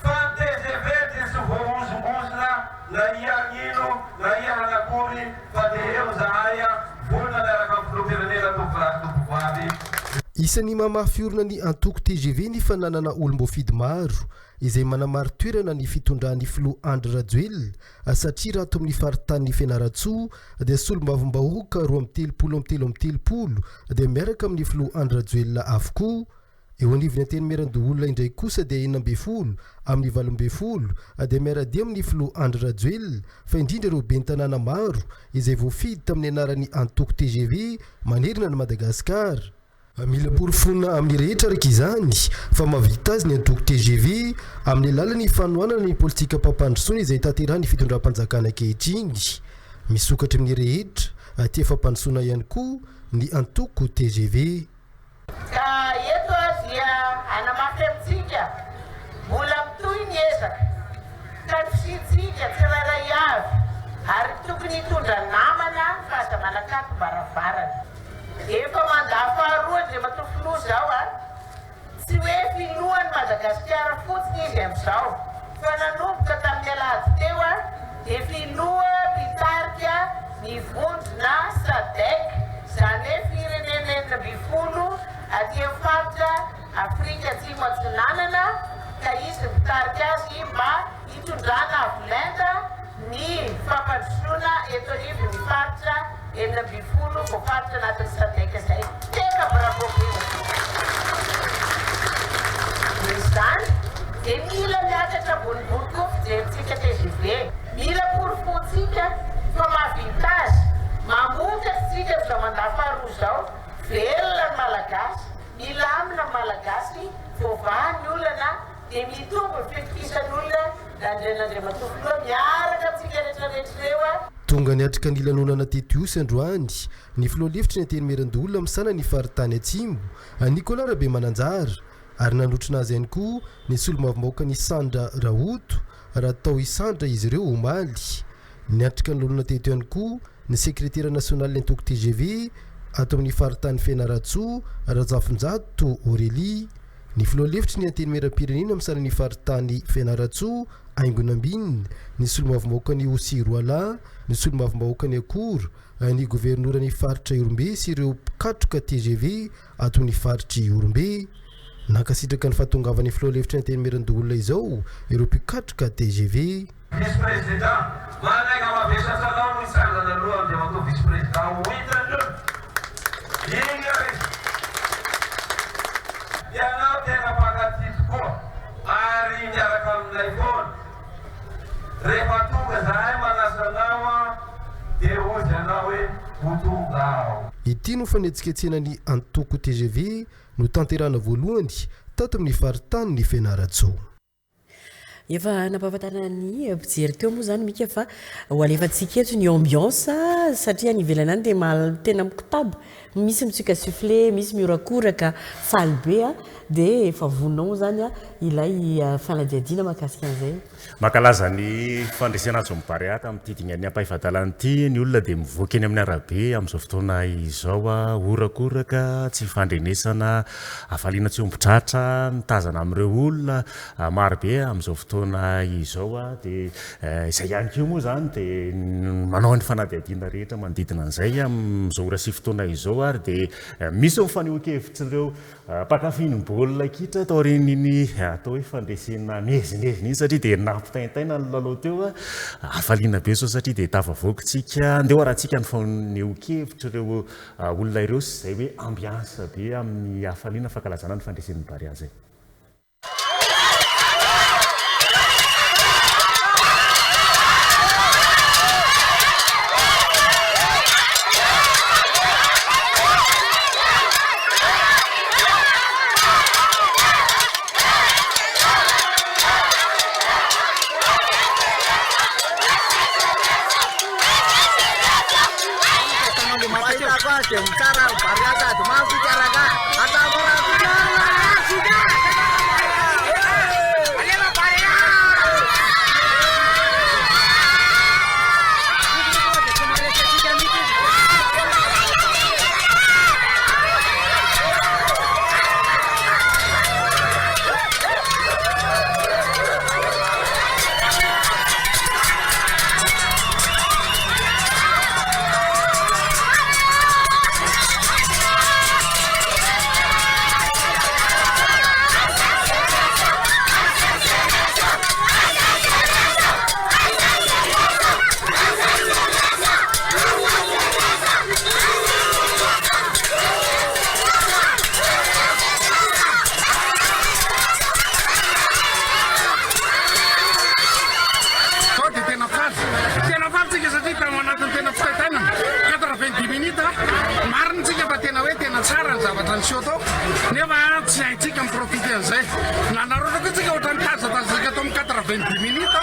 Speaker 15: Fa ny tgv dia tsy voahozongozona na ia hino na ia hanakory fa dia eo izahay vonona miaraka amin'ny filoham-pirenena tompokolahy sy tompokovavy.
Speaker 13: Isan'ny mahamafy orina ny antoko tgv ny fananana olom-boafidy maro izay manamari-toerana ny fitondran'ny filoha Andry Rajoelina satria raha ato amin'ny faritanin'i Fianarantsoa dia solombavambahoaka 32 32 dia miaraka amin'ny filoha Andry Rajoelina avokoa. Eo anivon'ny Antenimierandoholona indray kosa dia 16 amin'ny 18 dia miara-dia amin'ny filoha Andry Rajoelina fa indrindra ireo ben'ny tanàna maro izay voafidy tamin'ny anaran'ny antoko tgv manerana an'i Madagasikara. Mila porofoina amin'ny rehetra araka izany fa mahavita azy ny antoko tgv amin'ny alalan'ny fanohanana ny politikam-pampandrosoana izay tanterahin'ny fitondram-panjakana ankehitriny. Misokatra amin'ny rehetra tia fampandrosoana ihany koa. ny antoko tgv.
Speaker 16: Ka eto aho dia hanamafy amintsika, mbola mitohy ny ezaka, ka ny fisiantsika tsirairay avy ary tokony hitondra namana fa aza manakatom-baravarana. Efa mandat faharoa Andriamatoa Filoha izao a! Tsy hoe filohan'i Madagasikara fotsiny izy amin'izao fa nanomboka tamin'ny alahady teo dia filoha mpitarika ny vondrona Sadc, izany hoe firenena 16 aty amin'ny faritra Afrika Atsimo Atsinanana ka izy no mpitarika azy mba hitondrana avo lenta ny fampandrosoana eto anivon'ny faritra 16 voafaritra anatin'ny Sadc izay. Tena bravo be Noho izany dia mila miakatra ambonimbony koa fijerintsika tgv. Mila porofointsika fa mahavita azy, mamokatra isika amin'izao mandat faharoa izao, velona ny Malagasy, milamina ny Malagasy, voavaha ny olana, dia mitombo ny fitokisan'olona Andrian'Andriamatoa Filoha miaraka amintsika rehetra rehetra ireo a.
Speaker 13: Tonga niatrika ny lanonana teto Ihosy androany ny filoha lefitry ny Antenimierandoholona misahana ny faritany Atsimo, Nicolas Rabemananjara, ary nanotrona azy ihany koa ny solombavambahoakan'i Sandra Rahoto raha tao Isandra izy ireo omaly. Niatrika ny lanonana teto ihany koa ny sekretera nasionalin'ny antoko tgv ato amin'ny faritany Fianarantsoa, Rajafinjato Aurélie. Ny filoha lefitry ny Antenimierampirenena misahana ny faritany Fianarantsoa, Haingo Nambinina, ny solombavambahoakan'i Osy Roalahy, ny solombavambahoakan'i Akora, ny governoran'ny faritra Ihorombe sy ireo mpikatroka tgv ato amin'ny faritr'i Ihorombe. Nankasitraka ny fahatongavan'ny filoha lefitry ny Antenimierandoholona izao ireo mpikatroka tgv.
Speaker 15: Vice Président, Manainga mavesatra anao no hitsangana aloha Andriamatoa Vice Président ho hitany io. Iny ary izy. Ianao tena mpankaty tokoa ary miaraka aminay foana. Rehefa tonga zahay manasa anao dia hozy anao hoe ho tonga aho.
Speaker 13: Ity no fanetsiketsehana ny antoko tgv notanterahana voalohany tato amin'ny faritanin'i Fianarantsoa.
Speaker 2: Efa nampahafantarina ny mpijery teo moa izany Mika fa ho alefantsika eto ny ambiance satria any ivelany any dia tena mikotaba, misy mitsioka sifflet, misy mihorakoraka, faly be dia efa vonona ao moa izany ilay fanadihadiana mahakasika an'izay.
Speaker 1: Mankalaza ny fandresena azon'ny Barea tamin'ity dingan'ny ampahefa-dalana ity ny olona dia mivoaka eny amin'ny arabe amin'izao fotoana izao, horakoraka, tsy fandrenesana, hafaliana tsy omby tratra, mitazana amin'ireo olona Maro be amin'izao fotoana izao dia izay ihany koa moa izany dia manao ny fanadihadiana rehetra manodidina an'izay amin'izao ora sy fotoana izao ary dia misy ny fanehoan-kevitr'ireo mpankafy ny baolina kitra taorian'iny atao hoe fandresena miezinezina iny satria dia nampitaintaina ny lalao teo. Hafaliana be izao satria dia tafavoaka isika. Andeha ho arahantsika ny fanehoan-kevitr'ireo olona ireo sy izay hoe ambiance be amin'ny hafaliana fankalazana ny fandresen'ny Barea izay.
Speaker 17: tena tsara ny zavatra niseho tao nefa tsy haintsika mi-profiter an'izay. Nanararaotra koa tsika ohatran'ny tazatazaka tao amin'ny 90 minutes fa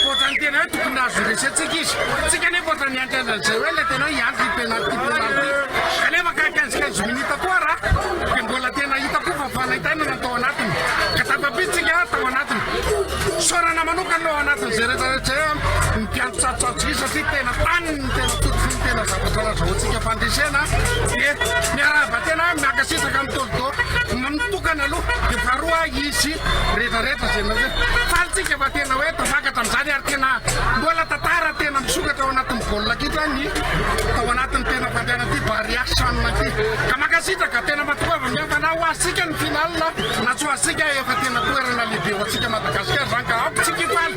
Speaker 17: ohatran'ny tena hoe tokony azo resentsika izy. Tsika nefa ohatran'ny niandry an'izay hoe ilay tena hoe hiandry penalty penalty. Kanefa ka 15 15 minutes koa raha dia mbola tena hita koa fa fanaintainana tao anatiny. Ka tafapitsika tao anatiny. Isaorana manokana ao anatin'izay rehetra rehetra izay ny mpiandry tsatsotsatso iny satria tena tany ny tena tototry ny tena zavatra nazahoantsika fandresena dia miarahaba tena mankasitraka ny Toldo mitokana aloha dia faharoa izy rehetra rehetra izay nareo faly tsika fa tena hoe tafakatra amin'izany ary tena mbola tantara tena misokatra ao anatin'ny baolina kitra ny tao anatin'ny tena fandehanan'ity Barea Chan ity ka mankasitraka tena matoa miafana ho azontsika ny final na tsy ho azontsika efa tena toerana lehibe ho antsika Madagasikara izany ka aoka tsika hifaly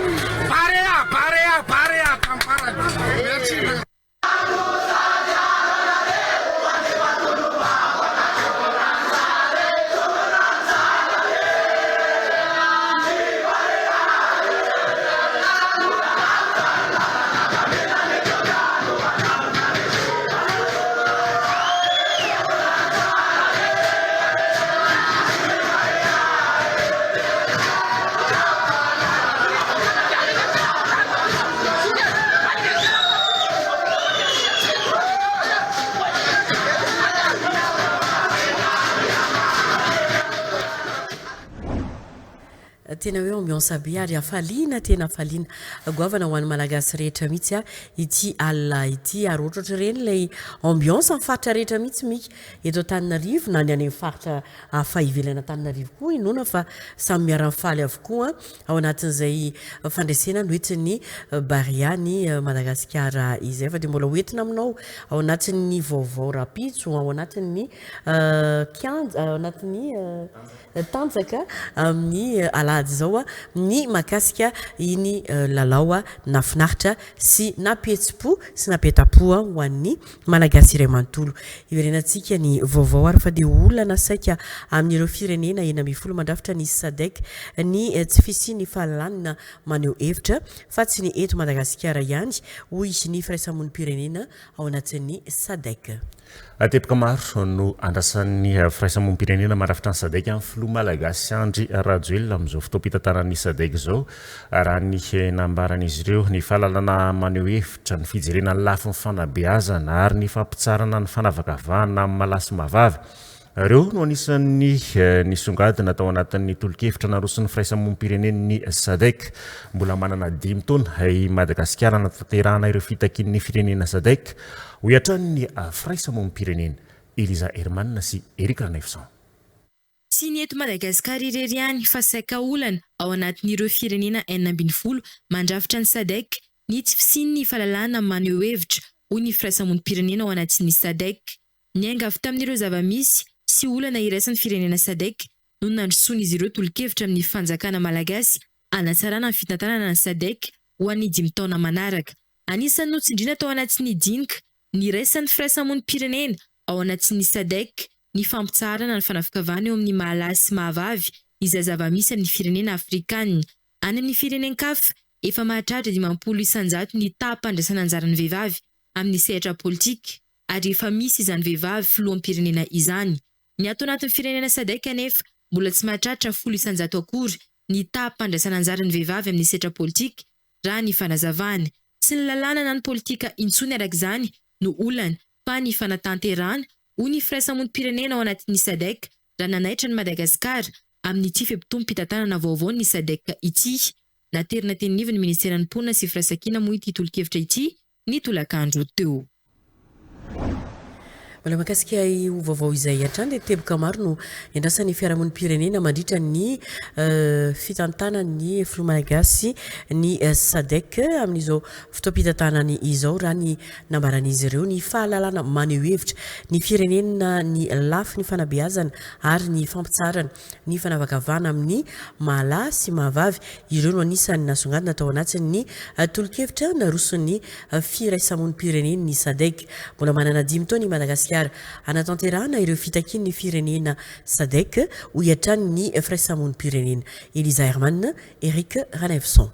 Speaker 17: Barea Barea Barea hatramin'ny farany merci.
Speaker 2: Tena hoe ambiance be ary hafaliana tena hafaliana goavana ho an'ny Malagasy rehetra mihitsy ity alina ity ary ohatrohatr'ireny ilay ambiance amin'ny faritra rehetra mihitsy Mika eto Antananarivo na ny any amin'ny faritra hafa ivelan'Antananarivo koa inoana fa samy miara-mifaly avokoa ao anatin'izay fandresena noentin'ny Barea ny Madagasikara izay fa dia mbola hoentina aminao ao anatin'ny vaovao rahampitso ao anatin'ny kianja ao anatin'ny tanjaka amin'ny alahady izao ny mahakasika iny lalao nahafinaritra sy nampihetsi-po sy nampientam-po ho an'ny Malagasy iray manontolo. Hiverenantsika ny vaovao ary fa dia olana saika amin'ireo firenena 16 mandrafitra ny Sadec ny tsy fisian'ny fahalalana maneho hevitra fa tsy ny eto Madagasikara ihany, hoy ny firaisamonim-pirenena ao anatin'ny Sadec.
Speaker 1: Teboka maro no andrasan'ny firaisamonim-pirenena mandrafitra ny Sadec amin'ny filoha malagasy Andry Rajoelina amin'izao fotoam-pitantanan'ny Sadec izao, raha ny nambaran'izy ireo. Ny fahalalana maneho hevitra, ny fijerena ny lafiny fanabeazana ary ny fampitsaharana ny fanavakavahana amin'ny maha lahy sy maha vavy. Ireo no anisan'ny nisongadina tao anatin'ny tolo-kevitra naroson'ny firaisamonim-pirenen'ny Sadec. Mbola manana dimy taona i Madagasikara hanatanterahana ireo fitakian'ny firenena Sadec, hoy hatrany ny firaisamonim-pirenena. Eliza Herman sy Eric Ranaivoson.
Speaker 18: Tsy ny eto Madagasikara irery ihany fa saika olana ao anatin'ireo firenena 16 mandrafitra ny Sadec ny tsy fisian'ny fahalalahana maneho hevitra, hoy ny firaisamonim-pirenena ao anatin'ny Sadec. Niainga avy tamin'ireo zava-misy sy olana iraisan'ny firenena Sadec no nandrosoan'izy ireo tolo-kevitra amin'ny fanjakana malagasy hanatsarana ny fitantanana ny Sadec ho an'ny dimy taona manaraka. Anisan'ny notsindriana tao anatin'ny dinika niraisan'ny firaisamonim-pirenena ao anatin'ny Sadec ny fampitsaharana ny fanavakavahana eo amin'ny maha lahy sy maha vavy izay zava-misy amin'ny firenena afrikanina. Any amin'ny firenen-kafa, efa mahatratra 50% ny taham-pandraisan'anjaran'ny vehivavy amin'ny sehatra politika ary efa misy izany vehivavy filoham-pirenena izany. Ny ato anatin'ny firenena Sadec anefa mbola tsy mahatratra 10% akory ny taham-pandraisan'anjaran'ny vehivavy amin'ny sehatra politika raha ny fanazavany. Tsy ny lalàna na ny politika intsony araka izany no olana fa ny fanatanterahana, hoy ny firaisamonim-pirenena ao anatin'ny Sadec raha nanaitra an'i Madagasikara amin'ity fe-potoam-pitantanana vaovaon'ny Sadec ity. Naterina teny anivon'ny minisiteran'ny Mponina sy Firaisankina moa ity tolo-kevitra ity ny tolakandro teo.
Speaker 2: Mbola mahakasika io vaovao izay hatrany dia teboka maro no iandrasan'ny fiarahamonim-pirenena mandritra ny fitantanan'ny filoha malagasy ny Sadec amin'izao fotoam-pitantanany izao raha ny nambaran'izy ireo ny fahalalana maneho hevitra ny firenena ny lafiny fanabeazana ary ny fampitsaharana ny fanavakavahana amin'ny maha lahy sy maha vavy. Ireo no anisan'ny nasongadina tao anatin'ny tolo-kevitra naroson'ny firaisamonim-pirenen'ny Sadec. Mbola manana dimy taona i Madagasikara hanatanterahana ireo fitakian'ny firenena Sadec, hoy hatrany ny firaisamonim-pirenena. Eliza Herman, Eric Ranaivoson.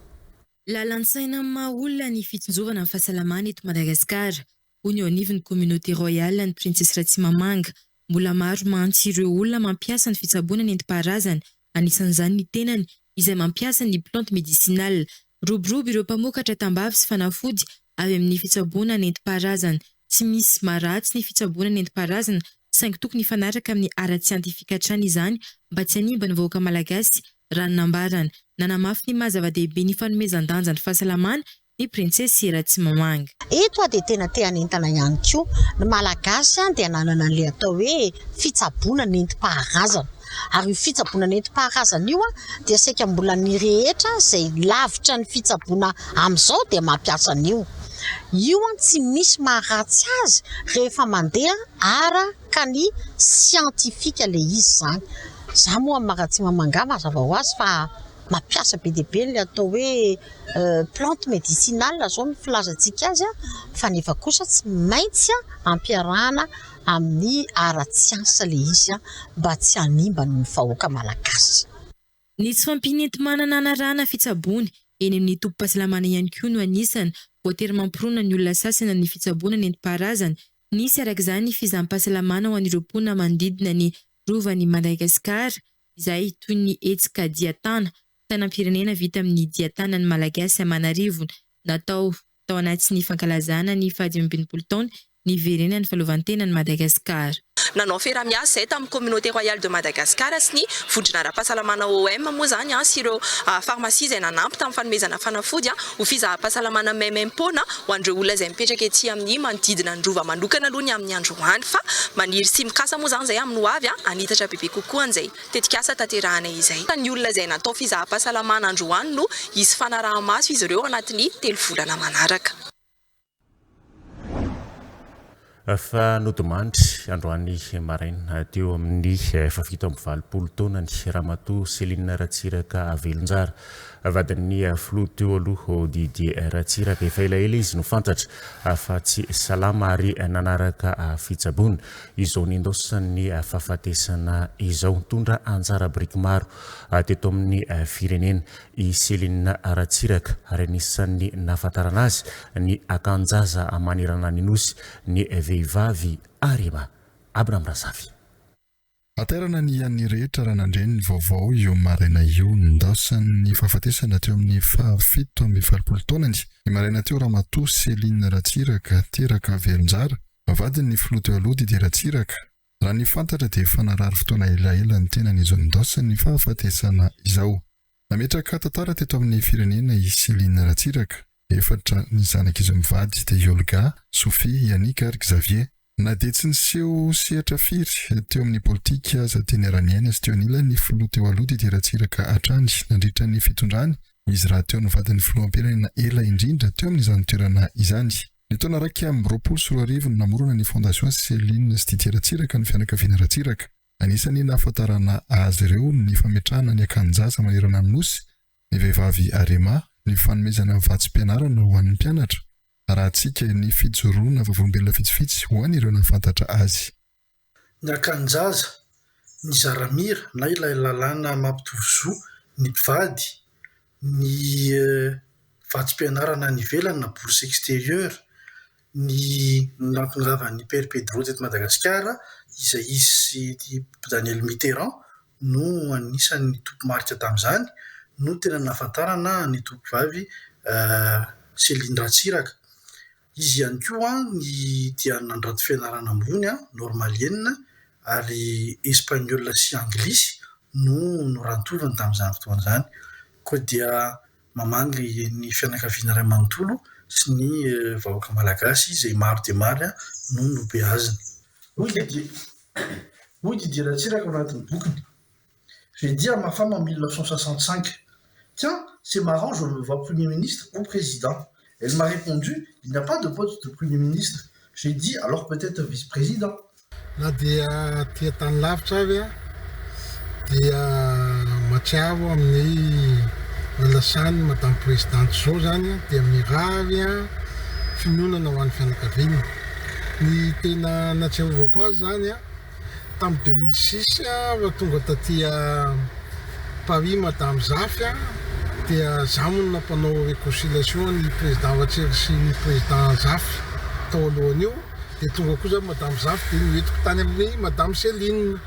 Speaker 18: Lalan-tsaina amin'ny maha olona ny fitsinjovana ny fahasalamana eto Madagasikara, hoy ny eo anivon'ny Communauté Royale ny Printsesy Ratsimamanga. Mbola maro mantsy ireo olona mampiasa ny fitsaboana nentim-paharazana, anisan'izany ny tenany izay mampiasa ny plante médicinale. Miroborobo ireo mpamokatra tambavy sy fanafody avy amin'ny fitsaboana nentim-paharazana. Tsy misy maharatsy ny fitsaboana nentim-paharazana saingy tokony hifanaraka amin'ny ara-tsiantifika hatrany izany mba tsy hanimba ny vahoaka malagasy, raha ny nambarany. Nanamafy ny maha zava-dehibe ny fanomezan-danja ny fahasalamana ny Printsesy Ratsimamanga.
Speaker 19: Eto aho dia tena te hanentana ihany koa. Ny Malagasy dia nanana an'ilay atao hoe fitsaboana nentim-paharazana. Ary io fitsaboana nentim-paharazana io dia saika mbola ny rehetra izay lavitra ny fitsaboana amin'izao dia mampiasa an'io. Io tsy misy maharatsy azy rehefa mandeha araka ny siantifika ilay izy izany. Izaho moa amin'ny maha Ratsimamanga mazava ho azy fa mampiasa be dia be ilay atao hoe plante médicinale izao no filazantsika azy fa nefa kosa tsy maintsy ampiarahana amin'ny ara-tsiansa ilay izy mba tsy hanimba ny vahoaka malagasy.
Speaker 18: Ny tsy fahampian'ny enti-manana hanarahana fitsaboana eny amin'ny tobim-pahasalamana ihany koa no anisany voatery mampirona ny olona sasany amin'ny fitsaboana nentim-paharazana. Nisy araka izany ny fizaham-pahasalamana ho an'ireo mponina manodidina ny Rovan'i Madagasikara izay toy ny hetsika dian-tana, sainam-pirenena vita amin'ny dian-tanan'ny Malagasy aman'arivony natao tao anatin'ny fankalazana ny faha-65 taona niverenan'ny fahaleovantenan'i Madagasikara.
Speaker 20: Nanao fiaraha-miasa izahay tamin'ny Communauté Royale de Madagascar sy ny vondrona ara-pahasalamana OM moa izany sy ireo farmasia izay nanampy tamin'ny fanomezana fanafody ho fizaham-pahasalamana maimaim-poana ho an'ireo olona izay mipetraka ety amin'ny manodidina ny Rova manokana aloha ny amin'ny androany fa maniry sy mikasa moa izany izahay amin'ny ho avy hanitatra bebe kokoa an'izay tetikasa tanterahana izay. Ny olona izay natao fizaham-pahasalamana androany no hisy fanaraha-maso izy ireo anatin'ny telo volana manaraka.
Speaker 1: Fa nodimandry androany maraina teo amin'ny faha-87 taonany Ramatoa Céline Ratsiraka Velonjara, vadin'ny filoha teo aloha Didier Ratsiraka. Efa elaela izy no fantatra fa tsy salama ary nanaraka fitsaboana. Izao nindaosan'ny fahafatesana izao. Nitondra anjara biriky maro teto amin'ny firenena i Céline Ratsiraka ary anisan'ny nahafantarana azy ny akan-jaza manerana ny Nosy ny vehivavy Arema. Abraham Razafy.
Speaker 21: Hatairana ny an'ny rehetra raha nandre ny vaovao io maraina io. Nindaosan'ny fahafatesana teo amin'ny faha 87 taonany ny maraina teo Ramatoa Céline Ratsiraka, teraka Velonjara, vadin'ny filoha teo aloha Didier Ratsiraka. Raha ny fantatra dia efa narary fotoana elaela ny tenany izao nindaosan'ny fahafatesana izao. Nametraka tantara teto amin'ny firenena i Céline Ratsiraka. Efatra ny zanak'izy mivady dia i Olga, Sophie, Yannick ary Xavier. Na dia tsy niseho sehatra firy teo amin'ny politika aza dia niara-niaina sy teo anilan'ny filoha teo aloha Didier Ratsiraka hatrany nandritra ny fitondrany, izy rahateo no vadin'ny filoham-pirenena ela indrindra teo amin'izany toerana izany. Ny taona 2021 no namorona ny Fondation Céline sy Didier Ratsiraka ny fianakaviana Ratsiraka. Anisan'ny nahafantarana azy ireo ny fametrahana ny akanin-jaza manerana ny Nosy, ny vehivavy Arema, ny fanomezana vatsim-pianarana ho an'ny mpianatra, arahantsika ny fijoroana vavolombelona vitsivitsy ho an'ireo nahafantatra azy.
Speaker 22: Ny akanin-jaza, ny zaramira na ilay lalàna mampitovy zo ny mpivady, ny vatsim-pianarana any ivelany na bourse extérieure, ny nahatongavan'i Père Pedro teto Madagasikara izay izy sy Daniel Mitterrand no anisan'ny tompo-marika tamin'izany no tena nahafantarana ny tompovavy Céline Ratsiraka. Izy ihany koa ny dia nandranto fianarana ambony, normalienne, ary espagnol sy anglisy no norantoviny tamin'izany fotoana izany. Koa dia mamangy ny fianakaviana iray manontolo sy ny vahoaka malagasy izay maro dia maro no nobeaziny. Hoy Didier, hoy Didier Ratsiraka ao anatin'ny bokiny, J'ai dit à ma femme en 1965, Tiens, c'est marrant, je me vois Premier ministre ou président. Elle m'a répondu, Il n'y a pas de poste de Premier ministre. J'ai dit, Alors peut-être vice-président.
Speaker 17: Na dia aty an-tany lavitra avy aho dia mahatsiaro amin'ny nalasan'i Madame Présidente izao izany dia mirary fiononana ho an'ny fianakaviana. Ny tena nahatsiarovako azy izany tamin'ny 2006 raha tonga taty Paris Madame Zafy dia za moa no nampanao réconciliation ny Président Ratsiraka sy ny Président Zafy tao alohan'io. Dia tonga koa zany Madame Zafy dia noentiko tany amin'ny Madame Céline.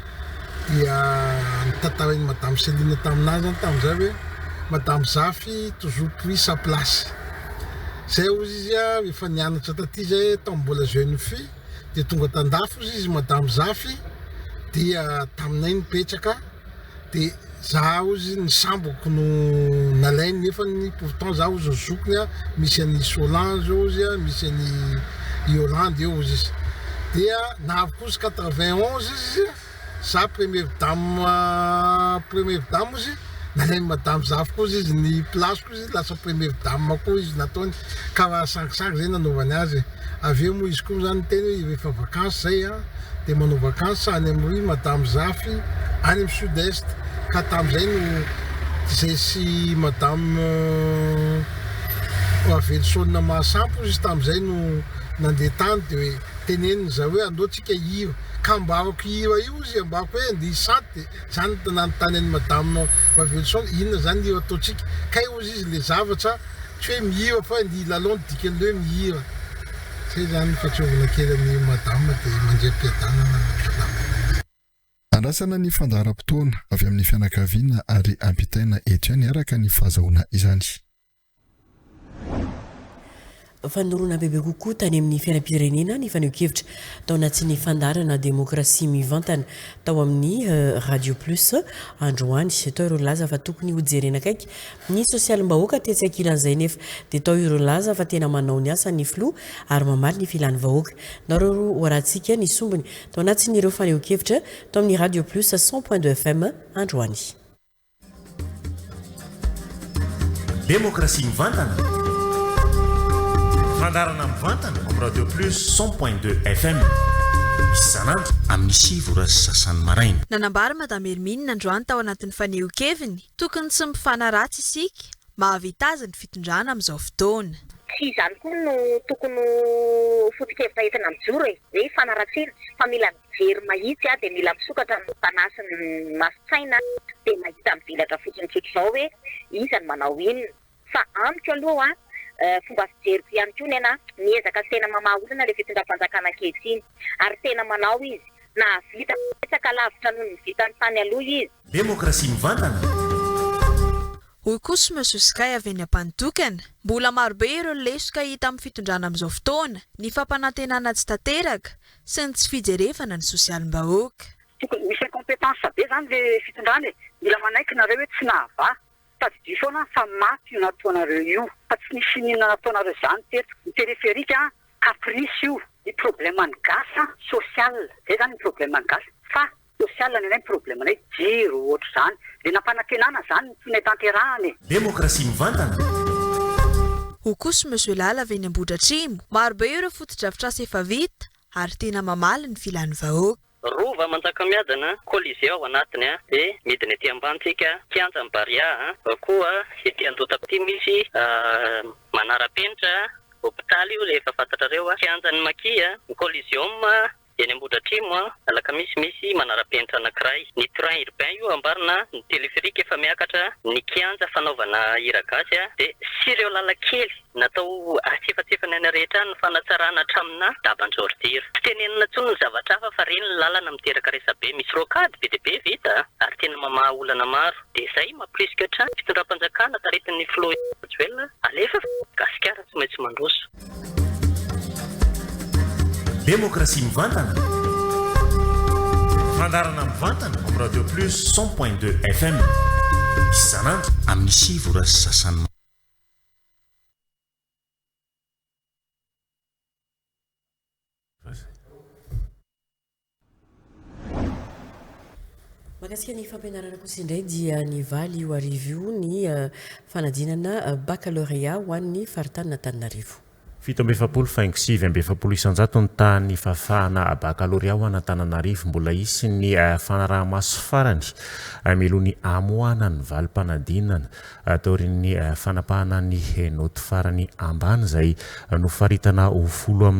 Speaker 17: Dia notantarain'i Madame Céline taminà zany tamin'izay hoe Madame Zafy toujours pris sa place. Zay hozy izy a, efa nianatra taty zay tamin'ny mbola jeune fille, dia tonga tandafy hozy izy Madame Zafy dia taminay nipetraka. De za ozy ny samboko no nalainy nefany pourtant za ozy ny zokiny a misy an'i Solange ozy a misy an'i Yolande eo ozy izy dia navy koa ozy 91 izy za première dame première dame ozy nalain'i madame zafy koa ozy izy ny place ko izy lasa première dame koa izy nataony ka raha sangisangy zay nanaovany azy e avy eo moa izy koa zany niteny hoe rehefa vacances zay a dia manao vacances any amin'ny madame Zafy any amin'ny sud est ka tamin'izay no zay sy madame Raveloson Mahasampy ozy izy tamin'izay no nandeha tany dia hoe teneniny zareo hoe andao tsika hihira ka ambarako hihira io ozy ambarako hoe andeha hisanty dia za no nanontany an'i madame Raveloson inona zany ny hira ataontsika kay ozy izy le zavatra Tsy hoe mihira fa ny lalao no dikan'le hoe mihira. Zay zany ny fahatsiarovana kely an'i Madame dia mandria am-piadanana Madame.
Speaker 21: Andrasana ny fandaharam-potoana avy amin'ny fianakaviana ary ampitaina eto ihany araka ny fahazahoana izany.
Speaker 2: Fanorona bebe kokoa tany amin'ny fiainam-pirenena ny fanehoan-kevitra tao anatin'ny fandaharana Demokrasia mivantana tao amin'ny Radio Plus androany. Tao ireo nilaza fa tokony hojerena akaiky Ny sosialim-bahoaka tetsy ankilan'izay nefa dia tao ireo nilaza fa tena manao ny asany ny filoha ary mamaly ny filan'ny vahoaka. Nareo hoarahantsika ny sombiny tao anatin'ireo fanehoan-kevitra tao amin'ny Radio Plus 100.2 FM androany.
Speaker 1: Demokrasia mivantana? Fandaharana mivantana amin'ny Radio Plus 100.2 FM isan'andro amin'ny 9 ora sy sasany maraina.
Speaker 18: Nanambara Madame Hermine androany tao anatin'ny fanehoan-keviny Tokony tsy mifanaratsy isika, mahavita azy ny fitondrana amin'izao fotoana.
Speaker 4: Tsy izany koa no tokony ho foto-kevitra entina mijoro e, hoe hifanaratsiana, fa mila mijery mahitsy dia mila misokatra ny fanahy sy ny mason-tsaina dia mahita mivelatra fotsiny tsotr'izao hoe iza no manao inona. Fa amiko aloha fomba fijeriko ihany koa nena, miezaka sy tena mamaha olana ilay fitondram-panjakana ankehitriny ary tena manao izy, nahavita betsaka lavitra noho ny vitany tany aloha izy.
Speaker 1: Demokrasia mivantana?
Speaker 18: Hoy kosa Monsieur Sky avy eny Ampanotokana, Mbola marobe ireo lesoka hita amin'ny fitondrana amin'izao fotoana, ny fampanantenana tsy tanteraka sy ny tsy fijerevana ny sosialim-bahoaka.
Speaker 5: Tokony misy incompetence be zany le fitondrana e! Mila manaiky nareo hoe tsy nahavaha. Tadidio foana fa maty io nataonareo io fa tsy nisy n'inona nataonareo zany teto. Ny téléphérique an caprice io. Ny problème ny gasy an social zay zany ny problème ny gasy fa social ny anay ny problème nay jiro ohatr'izany le nampanantenana zany no tianay tanterahana e.
Speaker 1: Demokrasia mivantana.
Speaker 18: Hoy kosa Monsieur Lala avy eny Ambohidratrimo, Marobe ireo fotodrafitrasa efa vita ary tena mamaly ny filan'ny vahoaka.
Speaker 23: Rova Manjakamiadana, Colisée ao anatiny dia midina ety ambany tsika, kianjan'i Barea koa ety Andohatapenaka ity misy manara-penitra, hopitaly io efa fantatrareo, kianjan'i Maki, ny Coliseum eny Ambohidratrimo, Alakamisy misy manara-penitra anankiray, ny train urbain io ambarina, ny téléphérique efa miakatra, ny kianja fanaovana hira gasy dia sy ireo lalan-kely. Natao atsiefatsefany any rehetra any ny fanatsarana hatraminà daban-jordira. Tsy tenenina intsony ny zavatra hafa fa ireny ny lalana miteraka resabe. Misy rocade be dia be vita ary tena mamaha olana maro. Dia izay mampirisika hatrany ny fitondram-panjakana taritin'ny filoha Rajoelina, alefa fa Gasikara tsy maintsy mandroso.
Speaker 1: Demokrasia mivantana? Fandaharana mivantana amin'ny Radio Plus 100.2 FM. Isan'andro amin'ny 9 ora sy sasany.
Speaker 2: Mahakasika ny fampianarana kosa indray dia nivaly io hariva io ny fanadinana baccalauréat ho an'ny faritanin'Antananarivo.
Speaker 1: 47 faingo 49% ny tahan'ny fahafahana bakalorea ho an'Antananarivo. Mbola hisy ny fanaraha-maso farany mialoha ny hamoahana ny valim-panadinana taorian'ny fanapahana ny naoty farany ambany izay nofaritana ho 20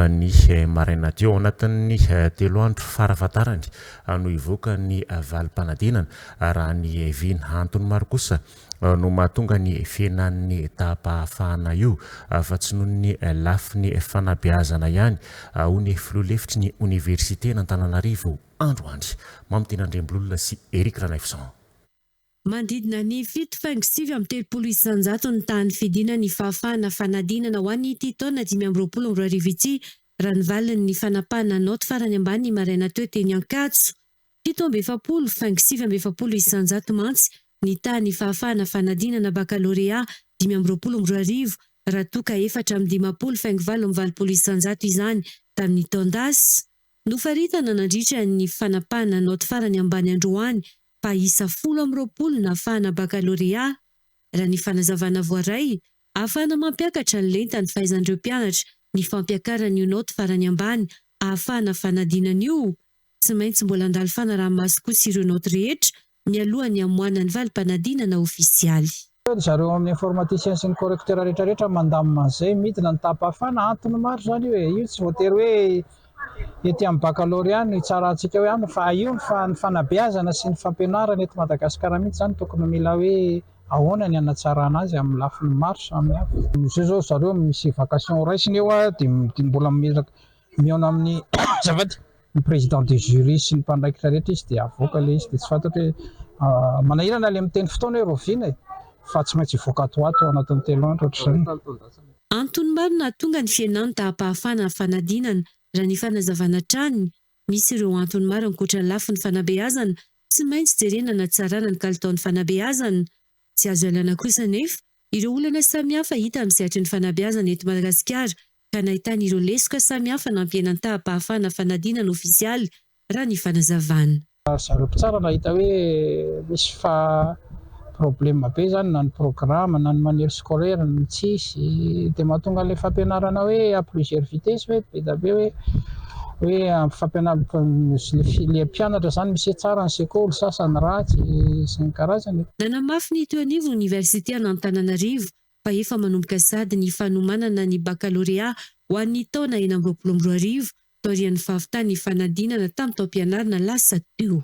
Speaker 1: ny maraina teo. Ao anatin'ny telo andro farafahatarany no hivoaka ny valim-panadinana raha ny vina. Antony maro kosa. no mahatonga ny fihenan'ny taham-pahafahana io fa tsy noho ny lafiny fanabeazana ihany, hoy ny filoha lefitry ny oniversiten'Antananarivo androany, Mamitiana Andriambololona sy Eric Ranaivoson.
Speaker 7: Manodidina ny fito faingo 39 isanjato ny tahan'ny fidinan'ny fahafahana fanadinana ho an'ity taona 2025 ity, raha ny valin'ny fanapahana naoty farany ambany ny maraina teo teny Ankatso. 47 faingo 49 isanjato mantsy ny tahan'ny fahafahana fanadinana bakalorea 2025 raha toa ka 54 faingo 88 isanjato izany tamin'ny taon-dasa. Nofaritana nandritra ny fanapahana naoty farany ambany androany fa isa 20 nahafahana bakalorea. Raha ny fanazavana voaray, ahafahana mampiakatra ny lentan'ny fahaizan'ireo mpianatra ny fampiakarana io naoty farany ambany ahafahana fanadinana io. Tsy maintsy mbola handalo fanaraha-maso kosa ireo naoty rehetra mialohan'ny hamoahana ny valim-panadinana ofisialy.
Speaker 3: Ry zareo amin'ny informaticien sy ny correcteur rehetra rehetra mandamina an'izay, midina ny taham-pahafahana, antony maro izany io e, io tsy voatery hoe ety amin'ny baccalauréat no hitsarantsika hoe aminy fa io ny fanabeazana sy ny fampianarana eto Madagasikara mihitsy izany tokony mila hoe ahoana ny hanatsarana azy amin'ny lafiny maro samihafa. Izao izao ry zareo misy vacation raisiny eo dia mbola mihaona amin'ny azafady ny président du jury sy ny mpandraikitra rehetra izy dia avoaka ilay izy dia tsy fantatro hoe manahirana ilay miteny fotoana hoe rahoviana e fa tsy maintsy hivoaka ato ho ato ao anatin'ny telo andro ohatr'izany.
Speaker 7: Antony maro nahatonga ny fihenan'ny taham-pahafahana ny fanadinana, raha ny fanazavana hatrany. Misy ireo antony maro ankoatra ny lafiny fanabeazana, tsy maintsy jerena hanatsarana ny kalitaon'ny fanabeazana. Tsy azo ialana kosa anefa ireo olana samihafa hita amin'ny sehatry ny fanabeazana eto Madagasikara ka nahitana ireo lesoka samihafa nampihena ny taham-pahafahana fanadinana ofisialy, raha ny fanazavana.
Speaker 3: Ry zareo mpitsara nahita hoe misy fa problème be zany na ny programme na ny manuel scolaire no tsisy dia mahatonga an'ilay fampianarana hoe à plusieurs vitesses hoe be dia be hoe hoe fampianarana le mpianatra zany misy hoe tsara ny sekoly sasany ratsy sy ny karazany.
Speaker 7: Nanamafy ny teo anivon'ny oniversite an'Antananarivo fa efa manomboka sady ny fanomanana ny bakalorea ho an'ny taona 2026 taorian'ny fahavitan'ny fanadinana tamin'ny taom-pianarana lasa teo.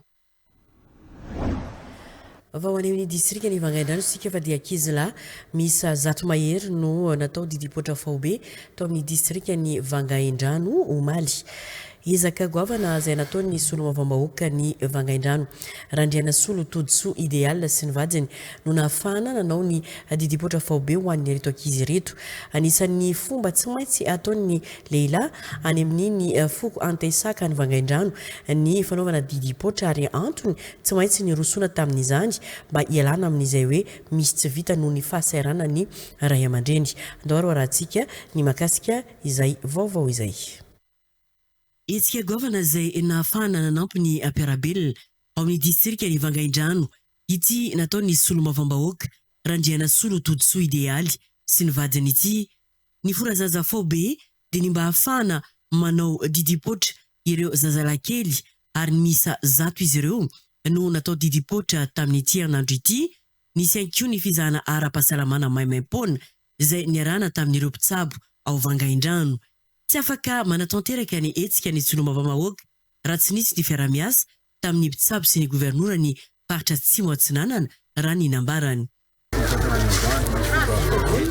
Speaker 2: Vao any amin'ny distrikan'i Vangaindrano isika fa dia ankizilahy miisa zato mahery no natao didipoitra faobe tao amin'ny distrikan'i Vangaindrano omaly. Ezaka goavana izay nataon'ny solombavambahoakan'i Vangaindrano, Randrianasolo Todisoa Idéal sy ny vadiny no nahafahana nanao ny didipoitra faobe ho an'ireto ankizy ireto. Anisan'ny fomba tsy maintsy ataon'ny lehilahy any amin'iny foko Antesaka any Vangaindrano ny fanaovana didipoitra ary antony tsy maintsy nirosoana tamin'izany mba hialana amin'izay hoe misy tsy vita noho ny fahasahiranan'ny ray aman-dreny. Andao ary ho arahantsika ny mahakasika izay vaovao izay. Hetsika goavana izay nahafahana nanampy ny mpiara-belona ao amin'ny distrikan'i Vangaindrano ity nataon'ny solombavambahoaka Randrianasolo Todisoa Idealy sy ny vadiny ity. Ny fora zaza faobe dia ny mba hahafahana manao didipoitra ireo zazalahy kely ary miisa zato izy ireo no natao didipoitra tamin'ity herinandro ity. Nisy ihany koa ny fizahana ara-pahasalamana maimaimpoana izay niarahana tamin'ireo mpitsabo ao Vangaindrano. Tsy afaka manatanteraka ny hetsika ny Solombavambahoaka raha tsy nisy ny fiaraha-miasa tamin'ny mpitsabo sy ny governoran'ny faritra Atsimo Atsinanana, raha ny nambarany.
Speaker 6: Mitantana ny androany ny fomba faobe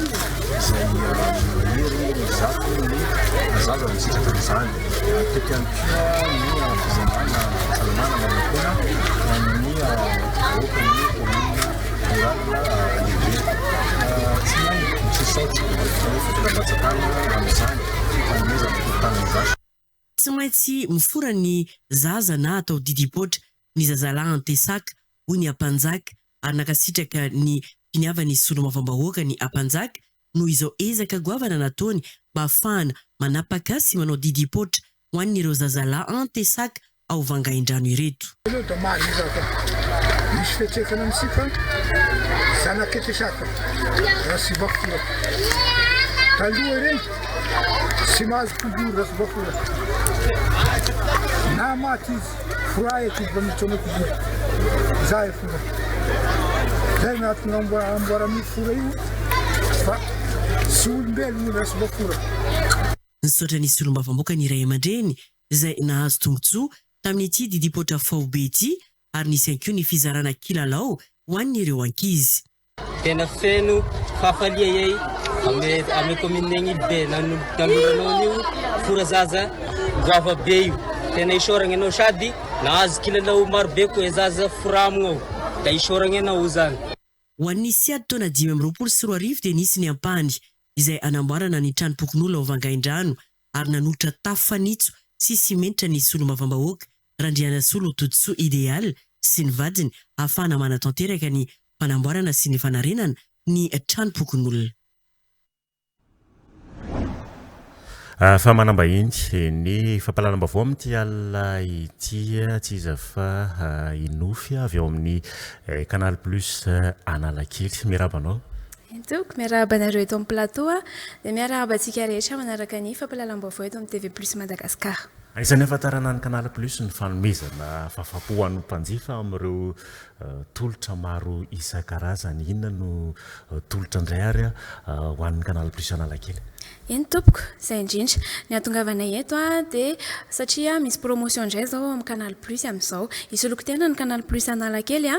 Speaker 6: izay mahery ny zato ny zaza misitraka an'izany. Teto ihany koa ny fizarana fahasalamana maimaimpoana ho an'ny vahoakan'ny kaominina Rurale Lehibe. Tsy tsy saotra ny fitondram-panjakana amin'izany fanomezana tolo-tanana izany.
Speaker 2: Tsy maintsy mifora ny zaza na atao didipoitra ny zazalahy Antesaka, hoy ny Ampanjaka ary nankasitraka ny finiavan'ny solombavambahoaka ny Ampanjaka noho izao ezaka goavana nataony mba hahafahana manapaka sy manao didipoitra ho an'ireo zazalahy Antesaka ao Vangaindrano ireto.
Speaker 8: Aleo da mahiratra. Misy fiantraikany amintsika zanak'i Etesaka Rasivafora. Taloha ireny tsy mahazo koboro Rasivafora. Na maty izy, fora eky izy mba miditra anao koboro. Za e fora. Zay no antony amboaran'io fora io fa tsy olombelogno Rasivafora.
Speaker 2: Nisaotra ny solombavamboaka ny ray aman-dreny izay nahazo tombontsoa tamin'ity didipoitra faobe ity ary nisy ihany koa ny fizarana kilalao ho an'ireo ankizy.
Speaker 9: Tena feno fahafalia iay ame ame commune Agnilibe nanoloranao an'io fora zaza goava be io. Tena isaoragna anao sady nahazo kilalao maro be koa e zaza foramigna ao da isaoragna anao zany.
Speaker 2: Ho an'ny Siad taona 2025 dia nisy ny ampahany izay hanamboarana ny tranom-pokonolona ao Vangaindrano ary nanolotra tafo fanitso sy simenitra ny solombavambahoaka Randrianasolo Todisoa Idéal sy ny vadiny hahafahana manatanteraka ny fanamboarana sy ny fanarenana ny tranom-pokonolona.
Speaker 1: Fa manam-bahiny ny fampahalalam-baovao amin'ity alina ity, tsy iza fa i Nofy avy ao amin'ny Canal Plus Analakely. Miarahaba anao.
Speaker 10: Eny tompoko, miarahaba anareo eto amin'ny plateau dia miarahaba antsika rehetra manaraka ny fampahalalam-baovao eto amin'ny TV Plus Madagascar.
Speaker 1: Anisan'ny ahafantarana ny Canal Plus ny fanomezana fahafahampo ho an'ny mpanjifa amin'ireo tolotra maro isan-karazany. Inona no tolotra indray ary ho an'ny Canal Plus Analakely?
Speaker 10: Eny tompoko, izay indrindra. Ny hahatongavanay eto dia satria misy promotion indray izao ao amin'ny Canal Plus amin'izao. Hisoloky tena ny Canal Plus Analakely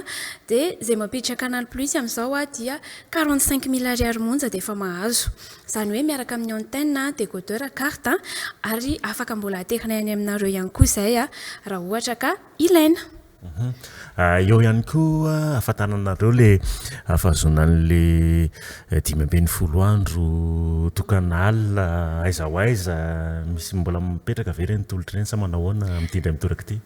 Speaker 10: dia izay mampiditra Canal Plus amin'izao dia 45 mille ariary monja dia efa mahazo. Izany hoe miaraka amin'ny antenne, décodeur, carte ary afaka mbola aterinay any aminareo ihany koa izay raha ohatra ka ilaina.
Speaker 1: Eo ihany koa ahafantaranareo le fahazoana an'le 15 andro tokana alina aiza ho aiza, misy mbola mipetraka ve ireny tolotra ireny sa manao ahoana amin'ity indray mitoraka ity?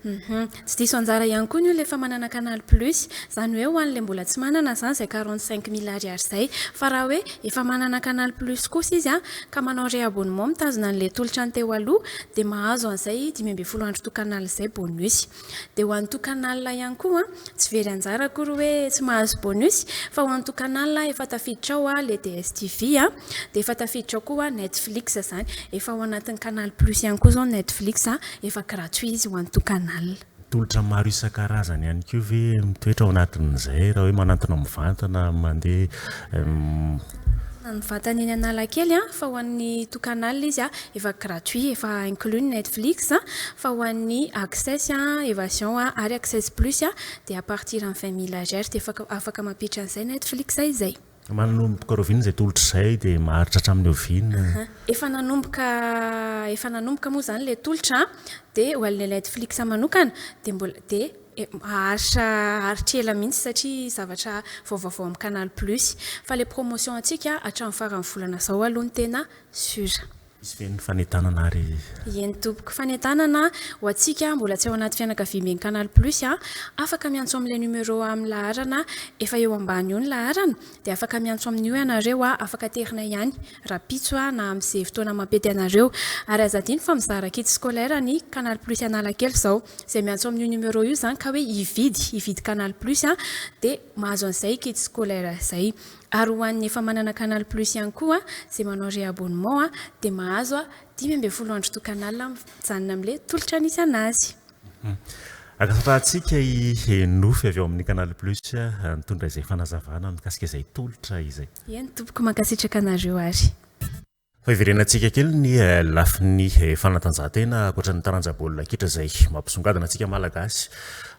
Speaker 10: Tsy diso anjara ihany koa ny olona efa manana Canal Plus, izany hoe ho an'ilay mbola tsy manana izany izay 45 mille ariary izay, fa raha hoe efa manana Canal Plus kosa izy ka manao réabonnement mitazona an'ilay tolotra ny teo aloha dia mahazo an'izay 15 andro tokan'alina izay bonus. Dia ho an'ny tokan'alina ihany koa, tsy very anjara akory hoe tsy mahazo bonus, fa ho an'ny tokan'alina efa tafiditra ao ilay DSTV, dia efa tafiditra ao koa Netflix izany. Efa ao anatin'ny Canal Plus ihany koa izao Netflix, efa gratuit izy ho an'ny tokan'alina.
Speaker 1: Tolotra maro isan-karazany ihany koa ve mitoetra ao anatin'izay raha hoe manantona mivantana mandeha
Speaker 10: Na mivantana eny Analakely fa ho an'ny tokan'alina izy efa gratuit, efa inclus ny Netflix, fa ho an'ny Access, Evasion ary Access Plus dia à partir ny 20 mille ariary dia efa afaka mampiditra an'izay Netflix izay.
Speaker 1: Manomboka rahoviana izay tolotra izay dia maharitra hatramin'ny oviana?
Speaker 10: Efa nanomboka efa nanomboka moa izany ilay tolotra dia ho an'ilay Netflix manokana dia mbola dia Haharitra haharitra ela mihitsy satria zavatra vaovaovao amin'ny canal plus. Fa ilay promotion antsika hatramin'ny faran'ny volana izao aloha no tena sur.
Speaker 1: Misy ve ny fanentanana ary?
Speaker 10: Eny tompoko. Fanentanana ho antsika mbola tsy ao anaty fianakaviamben'ny canal plus a, afaka miantso amin'ilay numéro amin'ny laharana efa eo ambany io ny laharana dia afaka miantso amin'io ianareo a, afaka aterina ihany rahampitso a na amin'izay fotoana mampety anareo. Ary aza adino fa mizara kit scolaire ny canal plus Analakely izao. Izay miantso amin'io numéro io izany ka hoe hividy, hividy canal plus a, dia mahazo an'izay kit scolaire izay. Ary ho an'ny efa manana canal plus ihany koa, izay manao réabonnement a, dia mahazo 15 andro to canal mijanona amin'ilay tolotra nisy an'azy.
Speaker 1: Ankasitrahantsika i Nofy avy ao amin'ny Canal Plus nitondra izay fanazavana mikasika izay tolotra izay.
Speaker 10: Eny tompoko, mankasitraka anareo ary.
Speaker 1: Fa hiverenantsika kely ny lafiny fanatanjahantena ankoatra ny taranja baolina kitra izay mampisongadina antsika Malagasy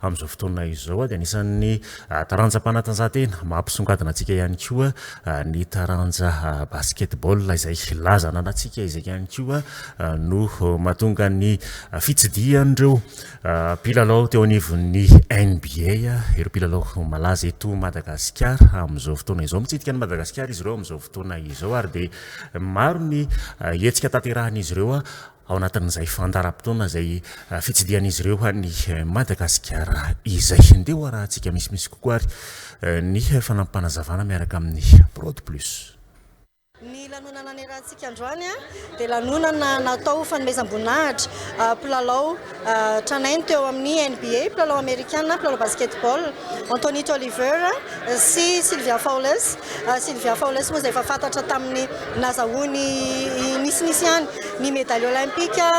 Speaker 1: amin'izao fotoana izao dia anisan'ny taranjam-panatanjahantena mampisongadina antsika ihany koa ny taranja basketball izay laza ananantsika izay ihany koa no mahatonga ny fitsidihan'ireo mpilalao teo anivon'ny NBA, ireo mpilalao malaza eto Madagasikara amin'izao fotoana izao. Mitsidika an'i Madagasikara izy ireo amin'izao fotoana izao ary dia Maro ny hetsika tanterahin'izy ireo ao anatin'izay fandaharam-potoana izay fitsidihan'izy ireo an'i Madagasikara izay. Ndeha ho arahantsika misimisy kokoa ary ny fanampim-panazavana miaraka amin'ny Prod Plus.
Speaker 11: Ny lanonana niarahantsika androany dia lanonana natao ho fanomezam-boninahitra mpilalao tranainy teo amin'ny NBA, mpilalao amerikana, mpilalao basketball, Anthony Tolliver sy Sylvia Fowles. Sylvia Fowles moa izay efa fantatra tamin'ny nazahoany nisinisy ihany ny medaly olympika,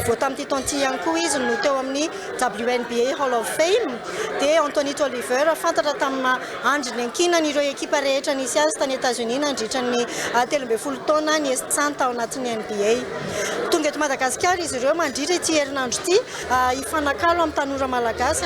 Speaker 11: vao tamin'ity taona ity ihany koa izy no teo amin'ny WNBA Hall of Fame. Dia Anthony Tolliver fantatra tamin'ny andry niankinan'ireo ekipa rehetra nisy azy tany Etazonia nandritra ny 30. 13 taona niesitsany tao anatin'ny NBA. Tonga eto Madagasikara izy ireo mandritra ity herinandro ity hifanakalo amin'ny tanora malagasy,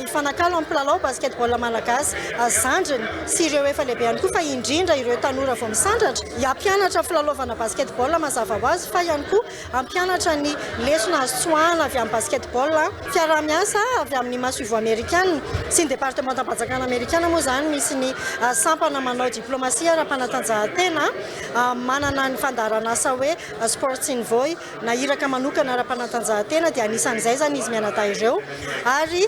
Speaker 11: hifanakalo amin'ny mpilalao basketball malagasy zandriny sy ireo efa lehibe ihany koa fa indrindra ireo tanora vao misandratra, hampianatra filalaovana basketball mazava ho azy fa ihany koa Hampianatra ny lesona azo tsoahana avy amin'ny basketball. Fiaraha-miasa avy amin'ny masoivoho amerikana sy ny departemantam-panjakana amerikana moa izany misy ny sampana manao diplomasia ara-panatanjahantena manana ny fandaharanasa hoe Sports Envoy na iraka manokana ara-panatanjahantena dia anisan'izay izany izy mianadahy ireo ary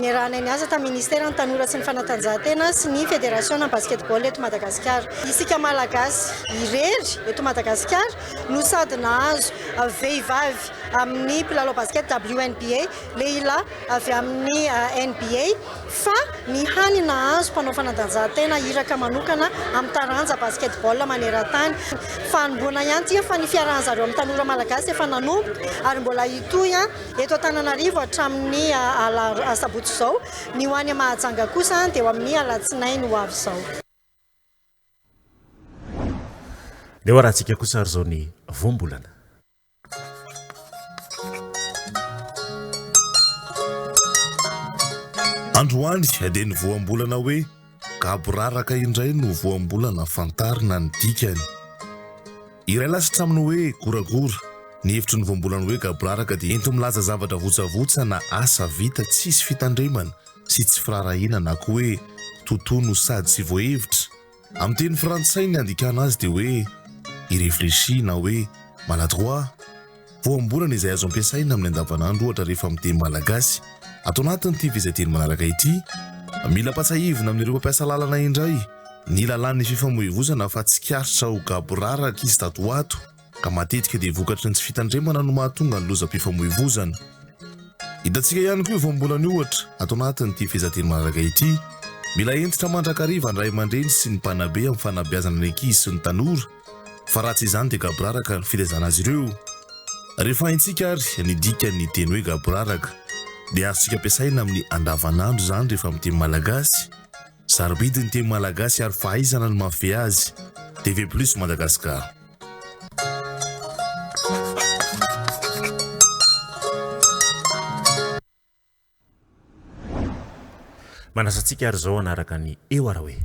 Speaker 11: niarahanay niasa tamin'ny ministeran'ny tanora sy ny fanatanjahantena sy ny federasiona basketball eto Madagasikara. Isika Malagasy irery eto Madagasikara no sady nahazo vehivavy amin'ny mpilalao basket WNBA, lehilahy avy amin'ny NBA, fa ny hany nahazo mpanao fanatanjahantena iraka manokana amin'ny taranja basketball maneran-tany. Fanombohana ihany ity fa ny fiarahan-zareo amin'ny tanora malagasy efa nanomboka ary mbola hitohy eto Antananarivo hatramin'ny asabotsy izao. Ny ho any Mahajanga kosa dia ho amin'ny alatsinainy ho avy izao.
Speaker 1: Ndeha ho arahantsika kosa ary izao ny voambolana.
Speaker 12: Androany dia ny voambolana hoe gaboraraka indray no voambolana fantarina ny dikany. Iray lasitra amin'ny hoe goragora, ny hevitry ny voambolana hoe gaboraraka dia enti-milaza zavatra votsavotsa na asa vita tsisy fitandremana sy tsy firaharahiana na koa hoe kitoatoa no sady tsy voahevitra. Amin'ny teny frantsay ny handikana azy dia hoe irréfléchi na hoe maladroit. Voambolana izay azo ampiasaina amin'ny andavanandro ohatra rehefa miteny malagasy. Ato anatin'ity fehezanteny manaraka ity, mila ampatsahivina amin'ireo mpampiasa lalana indray ny lalàn'ny fifamoivozana fa tsikaritra ho gaboraraka izy tato ho ato. ka matetika dia vokatry ny tsy fitandremana no mahatonga ny lozam-pifamoivozana. Hitantsika ihany koa io voambolana io ohatra ato anatin'ity fehezanteny manaraka ity, Mila hentitra mandrakariva ny ray aman-dreny sy ny mpanabe amin'ny fanabeazana ny ankizy sy ny tanora, fa raha tsy izany dia gaboraraka ny filazana azy ireo. Rehefa haintsika ary ny dikan'ny teny hoe gaboraraka, dia azontsika ampiasaina amin'ny andavanandro izany rehefa miteny malagasy. Sarobidy ny teny malagasy ary fahaizana no mahafehy azy. TV Plus Madagascar.
Speaker 1: Manasa antsika ary izao hanaraka ny Eo Ara Hoe.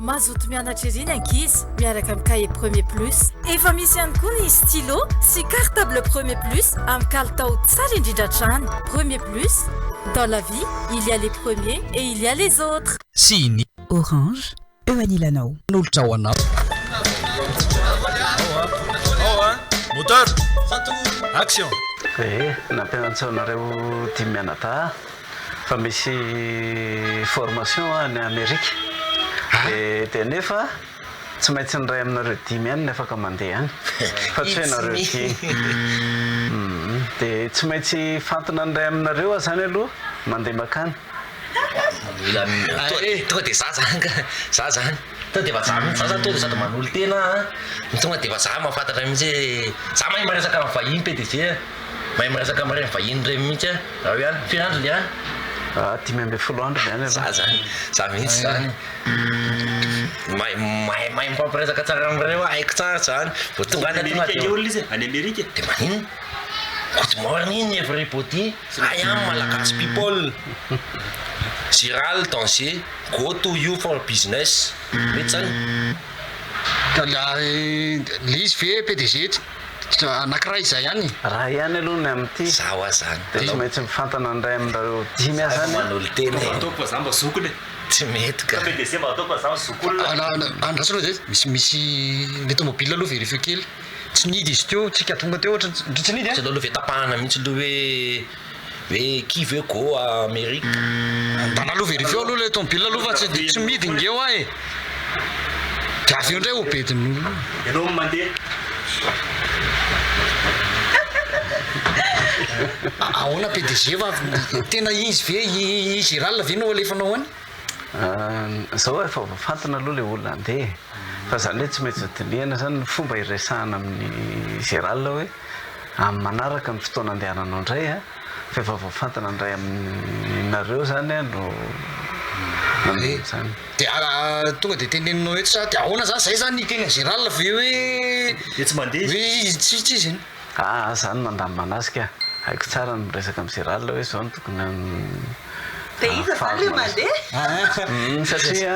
Speaker 14: Mazoto mianatra ery ny ankizy miaraka amin'ny cahier Premier Plus. Efa misy ihany koa ny stylo sy cartable Premier Plus amin'ny kalitao tsara indrindra hatrany. Premier Plus, dans la vie, il y a les premiers et il y a les autres.
Speaker 16: Sy ny.
Speaker 24: Orange, eo anilanao.
Speaker 16: Nolotra ho anao.
Speaker 25: Moteur! Action!
Speaker 26: Ee, nampianatsa anareo dimy mianadahy aho fa misy formation any Amerika. Dia dia nefa tsy maintsy ny iray aminareo dimy ihany no afaka mandeha any fa tsy hoe nareo dimy. Dia tsy maintsy fantina ny iray aminareo aho izany aloha mandeha mankany.
Speaker 27: Mila tonga dia za zany ka, za zany tonga dia efa za mihitsy, za zany tonga dia sady manolo-tena an, tonga dia efa za mahafantatra mihitsy hoe za mahay miresaka amin'ny vahiny PDG a, mahay miresaka amin'ireny vahiny ireny mihitsy aho, ao ihany, firy andro le any?
Speaker 26: 15 andro le any aloha.
Speaker 27: Za zany, za mihitsy zany mahay mahay mahay mifampiresaka tsara amin'ireo aho, haiko tsara zany, vao tonga any aho tonga dia.
Speaker 25: Any Amerika?
Speaker 27: Dia maninona? Good morning everybody. I am Malagasy people Giral danger go to you for business mety zany?
Speaker 17: Le izy ve PDG tsy anakiray izay ihany e?
Speaker 26: Ray ihany aloha ny amin'ity.
Speaker 27: Za hoa zany.
Speaker 26: Dia tsy maintsy mifantana ny ray aminareo dimy aza zany.
Speaker 27: Manolo-tena e.
Speaker 25: Ataoko fa za mba zokiny e.
Speaker 27: Tsy mety ka.
Speaker 25: PDG mba ataoko fa za zokolona.
Speaker 17: Andraso aloha zay, misy misy le tomobile aloha verifieo kely. Tsy nihidy izy teo, tsika tonga teo ohatra ndry tsy nihidy
Speaker 27: an! Tsy aleo aloha ve tapahana mihitsy aloha hoe hoe qui veut go à Amerique?
Speaker 17: Ndana aloha verifieo aloha ilay tomobile aloha fa tsy tsy mihidy nge hoa e! Dia avy eo indray ho bedin'olona eo.
Speaker 25: Ianao no mandeha.
Speaker 17: Ahoana PDG fa tena izy ve i Gerald ve no alefanao any?
Speaker 26: Zao efa voafantina aloha le olona handeha e! Fa zany hoe tsy maintsy dinihana zany ny fomba hiresahana amin'i Gerald hoe amin'ny manaraka ny fotoana andehananao indray a, fa efa voafantina indray aminareo zany no. Mandeha.
Speaker 13: Dia tonga dia teneninao eto sa dia ahoana zany? Zay zany hiteny an'i Gérald ve hoe
Speaker 25: Dia tsy mandeha izy?
Speaker 13: Hoe izy tsy tsy izy iny?
Speaker 26: Aa za no mandamina anazy ka. Haiko tsara ny miresaka amin'i Gérald hoe izao no tokony
Speaker 15: Dia iza zany ilay mandeha?
Speaker 26: Humm satria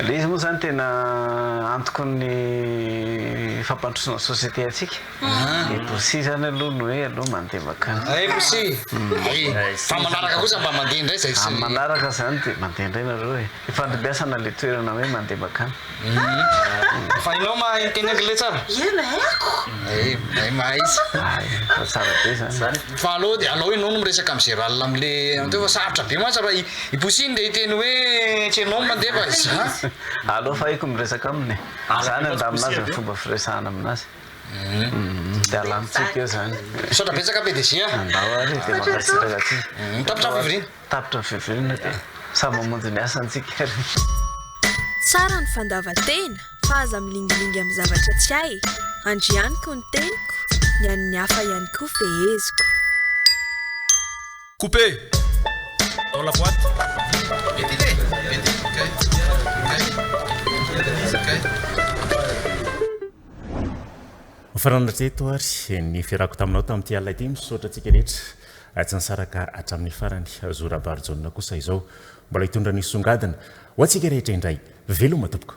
Speaker 26: ilay izy moa zany tena antoky ny fampandrosoana ny société antsika. I Poussy zany aloha no hoe aloha mandeha makany.
Speaker 13: Hay Poussy! Hay! Fa manaraka kosa mba mandeha indray zay tsy.
Speaker 26: Amin'ny manaraka zany dia mandeha indray nareo e. Ifandimbiasana ilay toerana hoe mandeha makany.
Speaker 13: Fa ianao mahay miteny anglais tsara?
Speaker 15: Ie mahaiko.
Speaker 13: Hay, hay mahay izy.
Speaker 26: Hay, fa tsara be zany.
Speaker 13: Fa aleo dia alao ianao no miresaka amin'i Gérald amin'le teo fa sarotra be mantsy raha i Poussy ndeha hiteny hoe tsy ianao no mandeha fa izaho.
Speaker 26: Aleo fa haiko miresaka aminy e. Za ny handamina azy ny fomba firesahana aminazy. Dia alamintsika eo zany.
Speaker 13: Misaotra betsaka PDG a.
Speaker 26: Andao ary dia mankasitraka antsika.
Speaker 13: Tapitra ny fivoriana.
Speaker 26: Tapitra ny fivoriana dia samy mamonjy ny asany tsika ary.
Speaker 18: Tsara ny fandavan-tena fa aza milingilingy amin'ny zavatra tsy hay. Andrianiko ny teniko, ny an'ny hafa ihany koa feheziko.
Speaker 25: Coupé! Dans la boîte.
Speaker 1: Mifarana hatreto ary ny fiarahako taminao tamin'ity alina ity. Misaotra antsika rehetra tsy nisaraka hatramin'ny farany. Zo Rabarijaona kosa izao mbola hitondra ny songadina ho antsika rehetra indray. Veloma tompoko.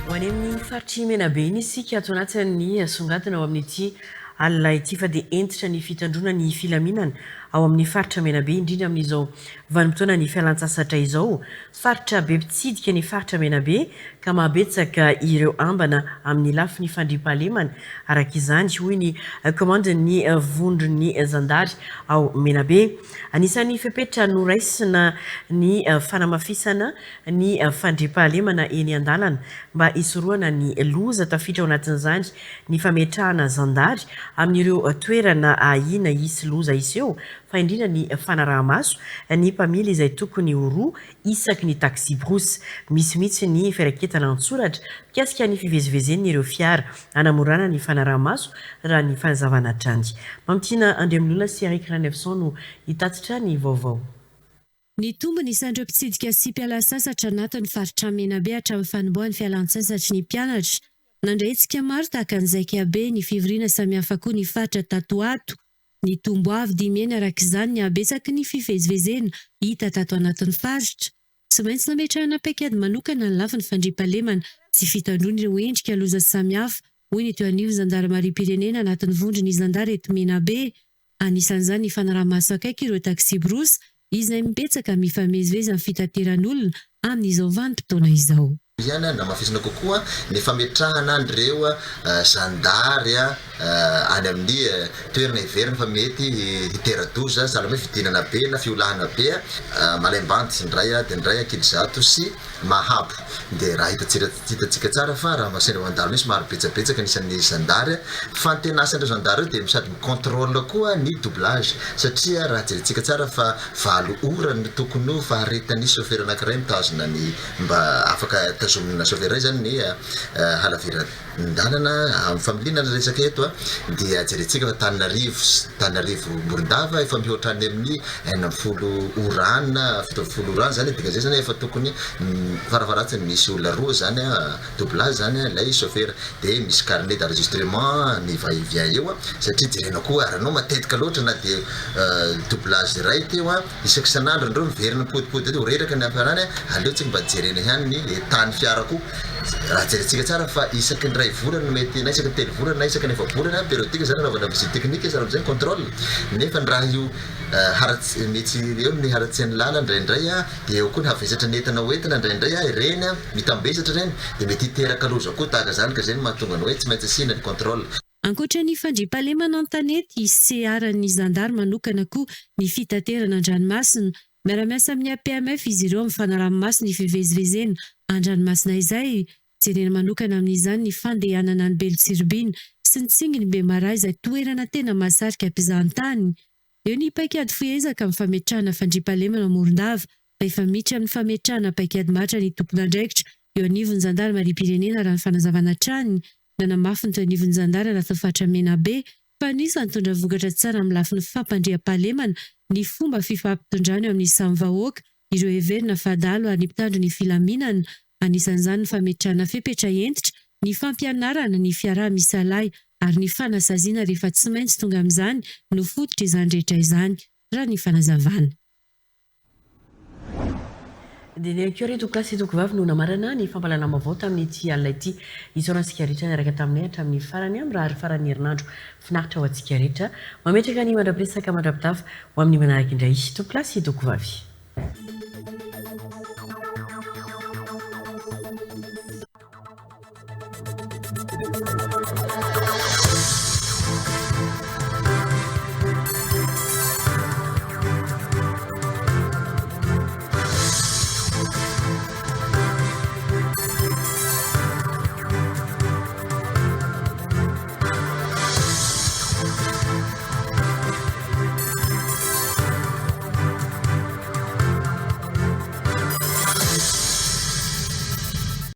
Speaker 2: Ho any amin'ny faritr'i Menabe iny isika ato anatin'ny songadina ao amin'ity alina ity fa dia hentitra ny fitandroana ny filaminana ao amin'ny faritra Menabe indrindra amin'izao vanim-potoanan'ny fialantsasatra izao. Faritra be mpitsidika ny faritra Menabe ka mahabetsaka ireo ambana amin'ny lafiny fandriampahalemana araka izany, hoy ny kaomandin'ny vondron'ny zandary ao Menabe. Anisan'ny fepetra noraisina ny fanamafisana ny fandriampahalemana eny an-dalana mba hisorohana ny loza tafiditra ao anatin'izany ny fametrahana zandary amin'ireo toerana ahiana hisy loza hiseho fa indrindra ny fanaraha-maso ny mpamily izay tokony ho roa isaky ny taxi-brousse. Misy mihitsy ny firaketana an-tsoratra mikasika ny fivezivezen'ireo fiara hanamorana ny fanaraha-maso raha ny fanazavana hatrany. Mamitiana Andriamilona sy Eric Ranefson no hitatitra ny vaovao.
Speaker 7: Nitombo ny isan'ireo mpitsidika sy mpiala sasatra anatin'ny faritra Menabe hatramin'ny fanombohan'ny fialantsasatry ny mpianatra. Nandray hetsika maro tahaka ny zaikabe, ny fivoriana samihafa koa ny faritra tato ho ato. Nitombo avo dimy heny araka izany ny habetsaky ny fivezivezena hita tato anatin'ny faritra. Tsy maintsy nametrahana paikady manokana ny lafiny fandriampahalemana sy fitandroana ireo endrika loza samihafa, hoy ny teo anivon'ny zandarimariam-pirenena anatin'ny vondron'ny zandary eto Menabe. Anisan'izany ny fanaraha-maso akaiky ireo taxi-brousse izay mibetsaka mifamezivezy amin'ny fitateran'olona amin'izao vanim-potoana izao.
Speaker 16: Ihany namafisina kokoa ny fametrahana an'ireo zandary any amin'ny toerana heverina fa mety hitera-doza, sahala amin'ny hoe fidinana be na fiolahana be, Malaimbandy indray dia indray Ankilizato sy Mahabo. Dia raha hitantsika tsara fa raha sendra mandalo misy maro betsabetsaka ny isan'ny zandary fa ny tena asan'ireo zandary ireo dia sady mi-contrôle koa ny doublage satria raha jerentsika tsara fa valo ora no tokony ho faharetan'ny chauffeur anankiray mitazona ny Mba afaka tazomina chauffeur iray zany ny halaviran-dalana amin'ny familiana ny resaka eto dia jerentsika fa Antananarivo sy Antananarivo Morondava efa mihoatra any amin'ny 16 ora any na 17 ora any zany dikan'izay zany efa tokony farafaharatsiny misy olona roa zany doublage zany ilay chauffeur dia misy carnet d'enregistrement ny va et vient eo satria jerena koa ary anao matetika loatra na dia doublage iray teo Isaky isan'andro ndreo miverina mipodipody eto, ho reraka ny hafarany a, aleo tsika mba jerena ihany ny état ny fiara koa, raha jerentsika tsara fa isaky ny iray volana no mety na isaky ny telo volana na isaky ny efa-bolana périodique zany anaovana visite technique sahala amizay ny contrôle, nefa ny raha io haratsy mety eo ny haratsian'ny lalana indraindray a, dia eo koa ny havesatra ny entana hoentina indraindray a, ireny a mitambesatra ireny dia mety hiteraka loza koa tahaka izany ka izay no mahatonga ny hoe tsy maintsy asiana ny contrôle.
Speaker 7: Ankoatra ny fandriampahalemana an-tanety, seharan'ny zandary manokana koa ny fitaterana an-dranomasina. Miara-miasa amin'ny APMF izy ireo amin'ny fanaraha-maso ny fivezivezena an-dranomasina izay. Jerena manokana amin'izany ny fandehanana any Belo Tsiribihina sy ny Tsingin'i Bemaraha izay toerana tena mahasarika mpizahantany. Eo ny paikady fohy ezaka amin'ny fametrahana fandriampahalemana ao Morondava fa efa miditra amin'ny fametrahana paikady maharitra ny tompon'andraikitra. eo anivon'ny zandarimariam-pirenena raha ny fanazavana hatrany. Nanamafy ny teo anivon'ny zandary Ratafaritra Menabe fa anisan'ny nitondra vokatra tsara amin'ny lafiny fampandriampahalemana ny fomba fifampitondrana eo amin'ny samy vahoaka, ireo heverina fa dahalo ary ny mpitandro ny filaminana. Anisan'izany ny fametrahana fepetra hentitra, ny fampianarana, ny fiaraha-misalahy ary ny fanasaziana rehefa tsy maintsy tonga amin'izany no fototr'izany rehetra izany, raha ny fanazavana.
Speaker 2: Dia ny ankiho ry tompokolahy sy tompokovavy no namarana ny fampahalalam-baovao tamin'ity alina ity. Isaorana antsika rehetra niaraka taminay hatramin'ny farany amin'ny rahary faran'ny herinandro. Finaritra ho antsika rehetra. Mametraka ny mandra-piresaka mandra-pitafa ho amin'ny manaraka indray tompokolahy sy tompokovavy.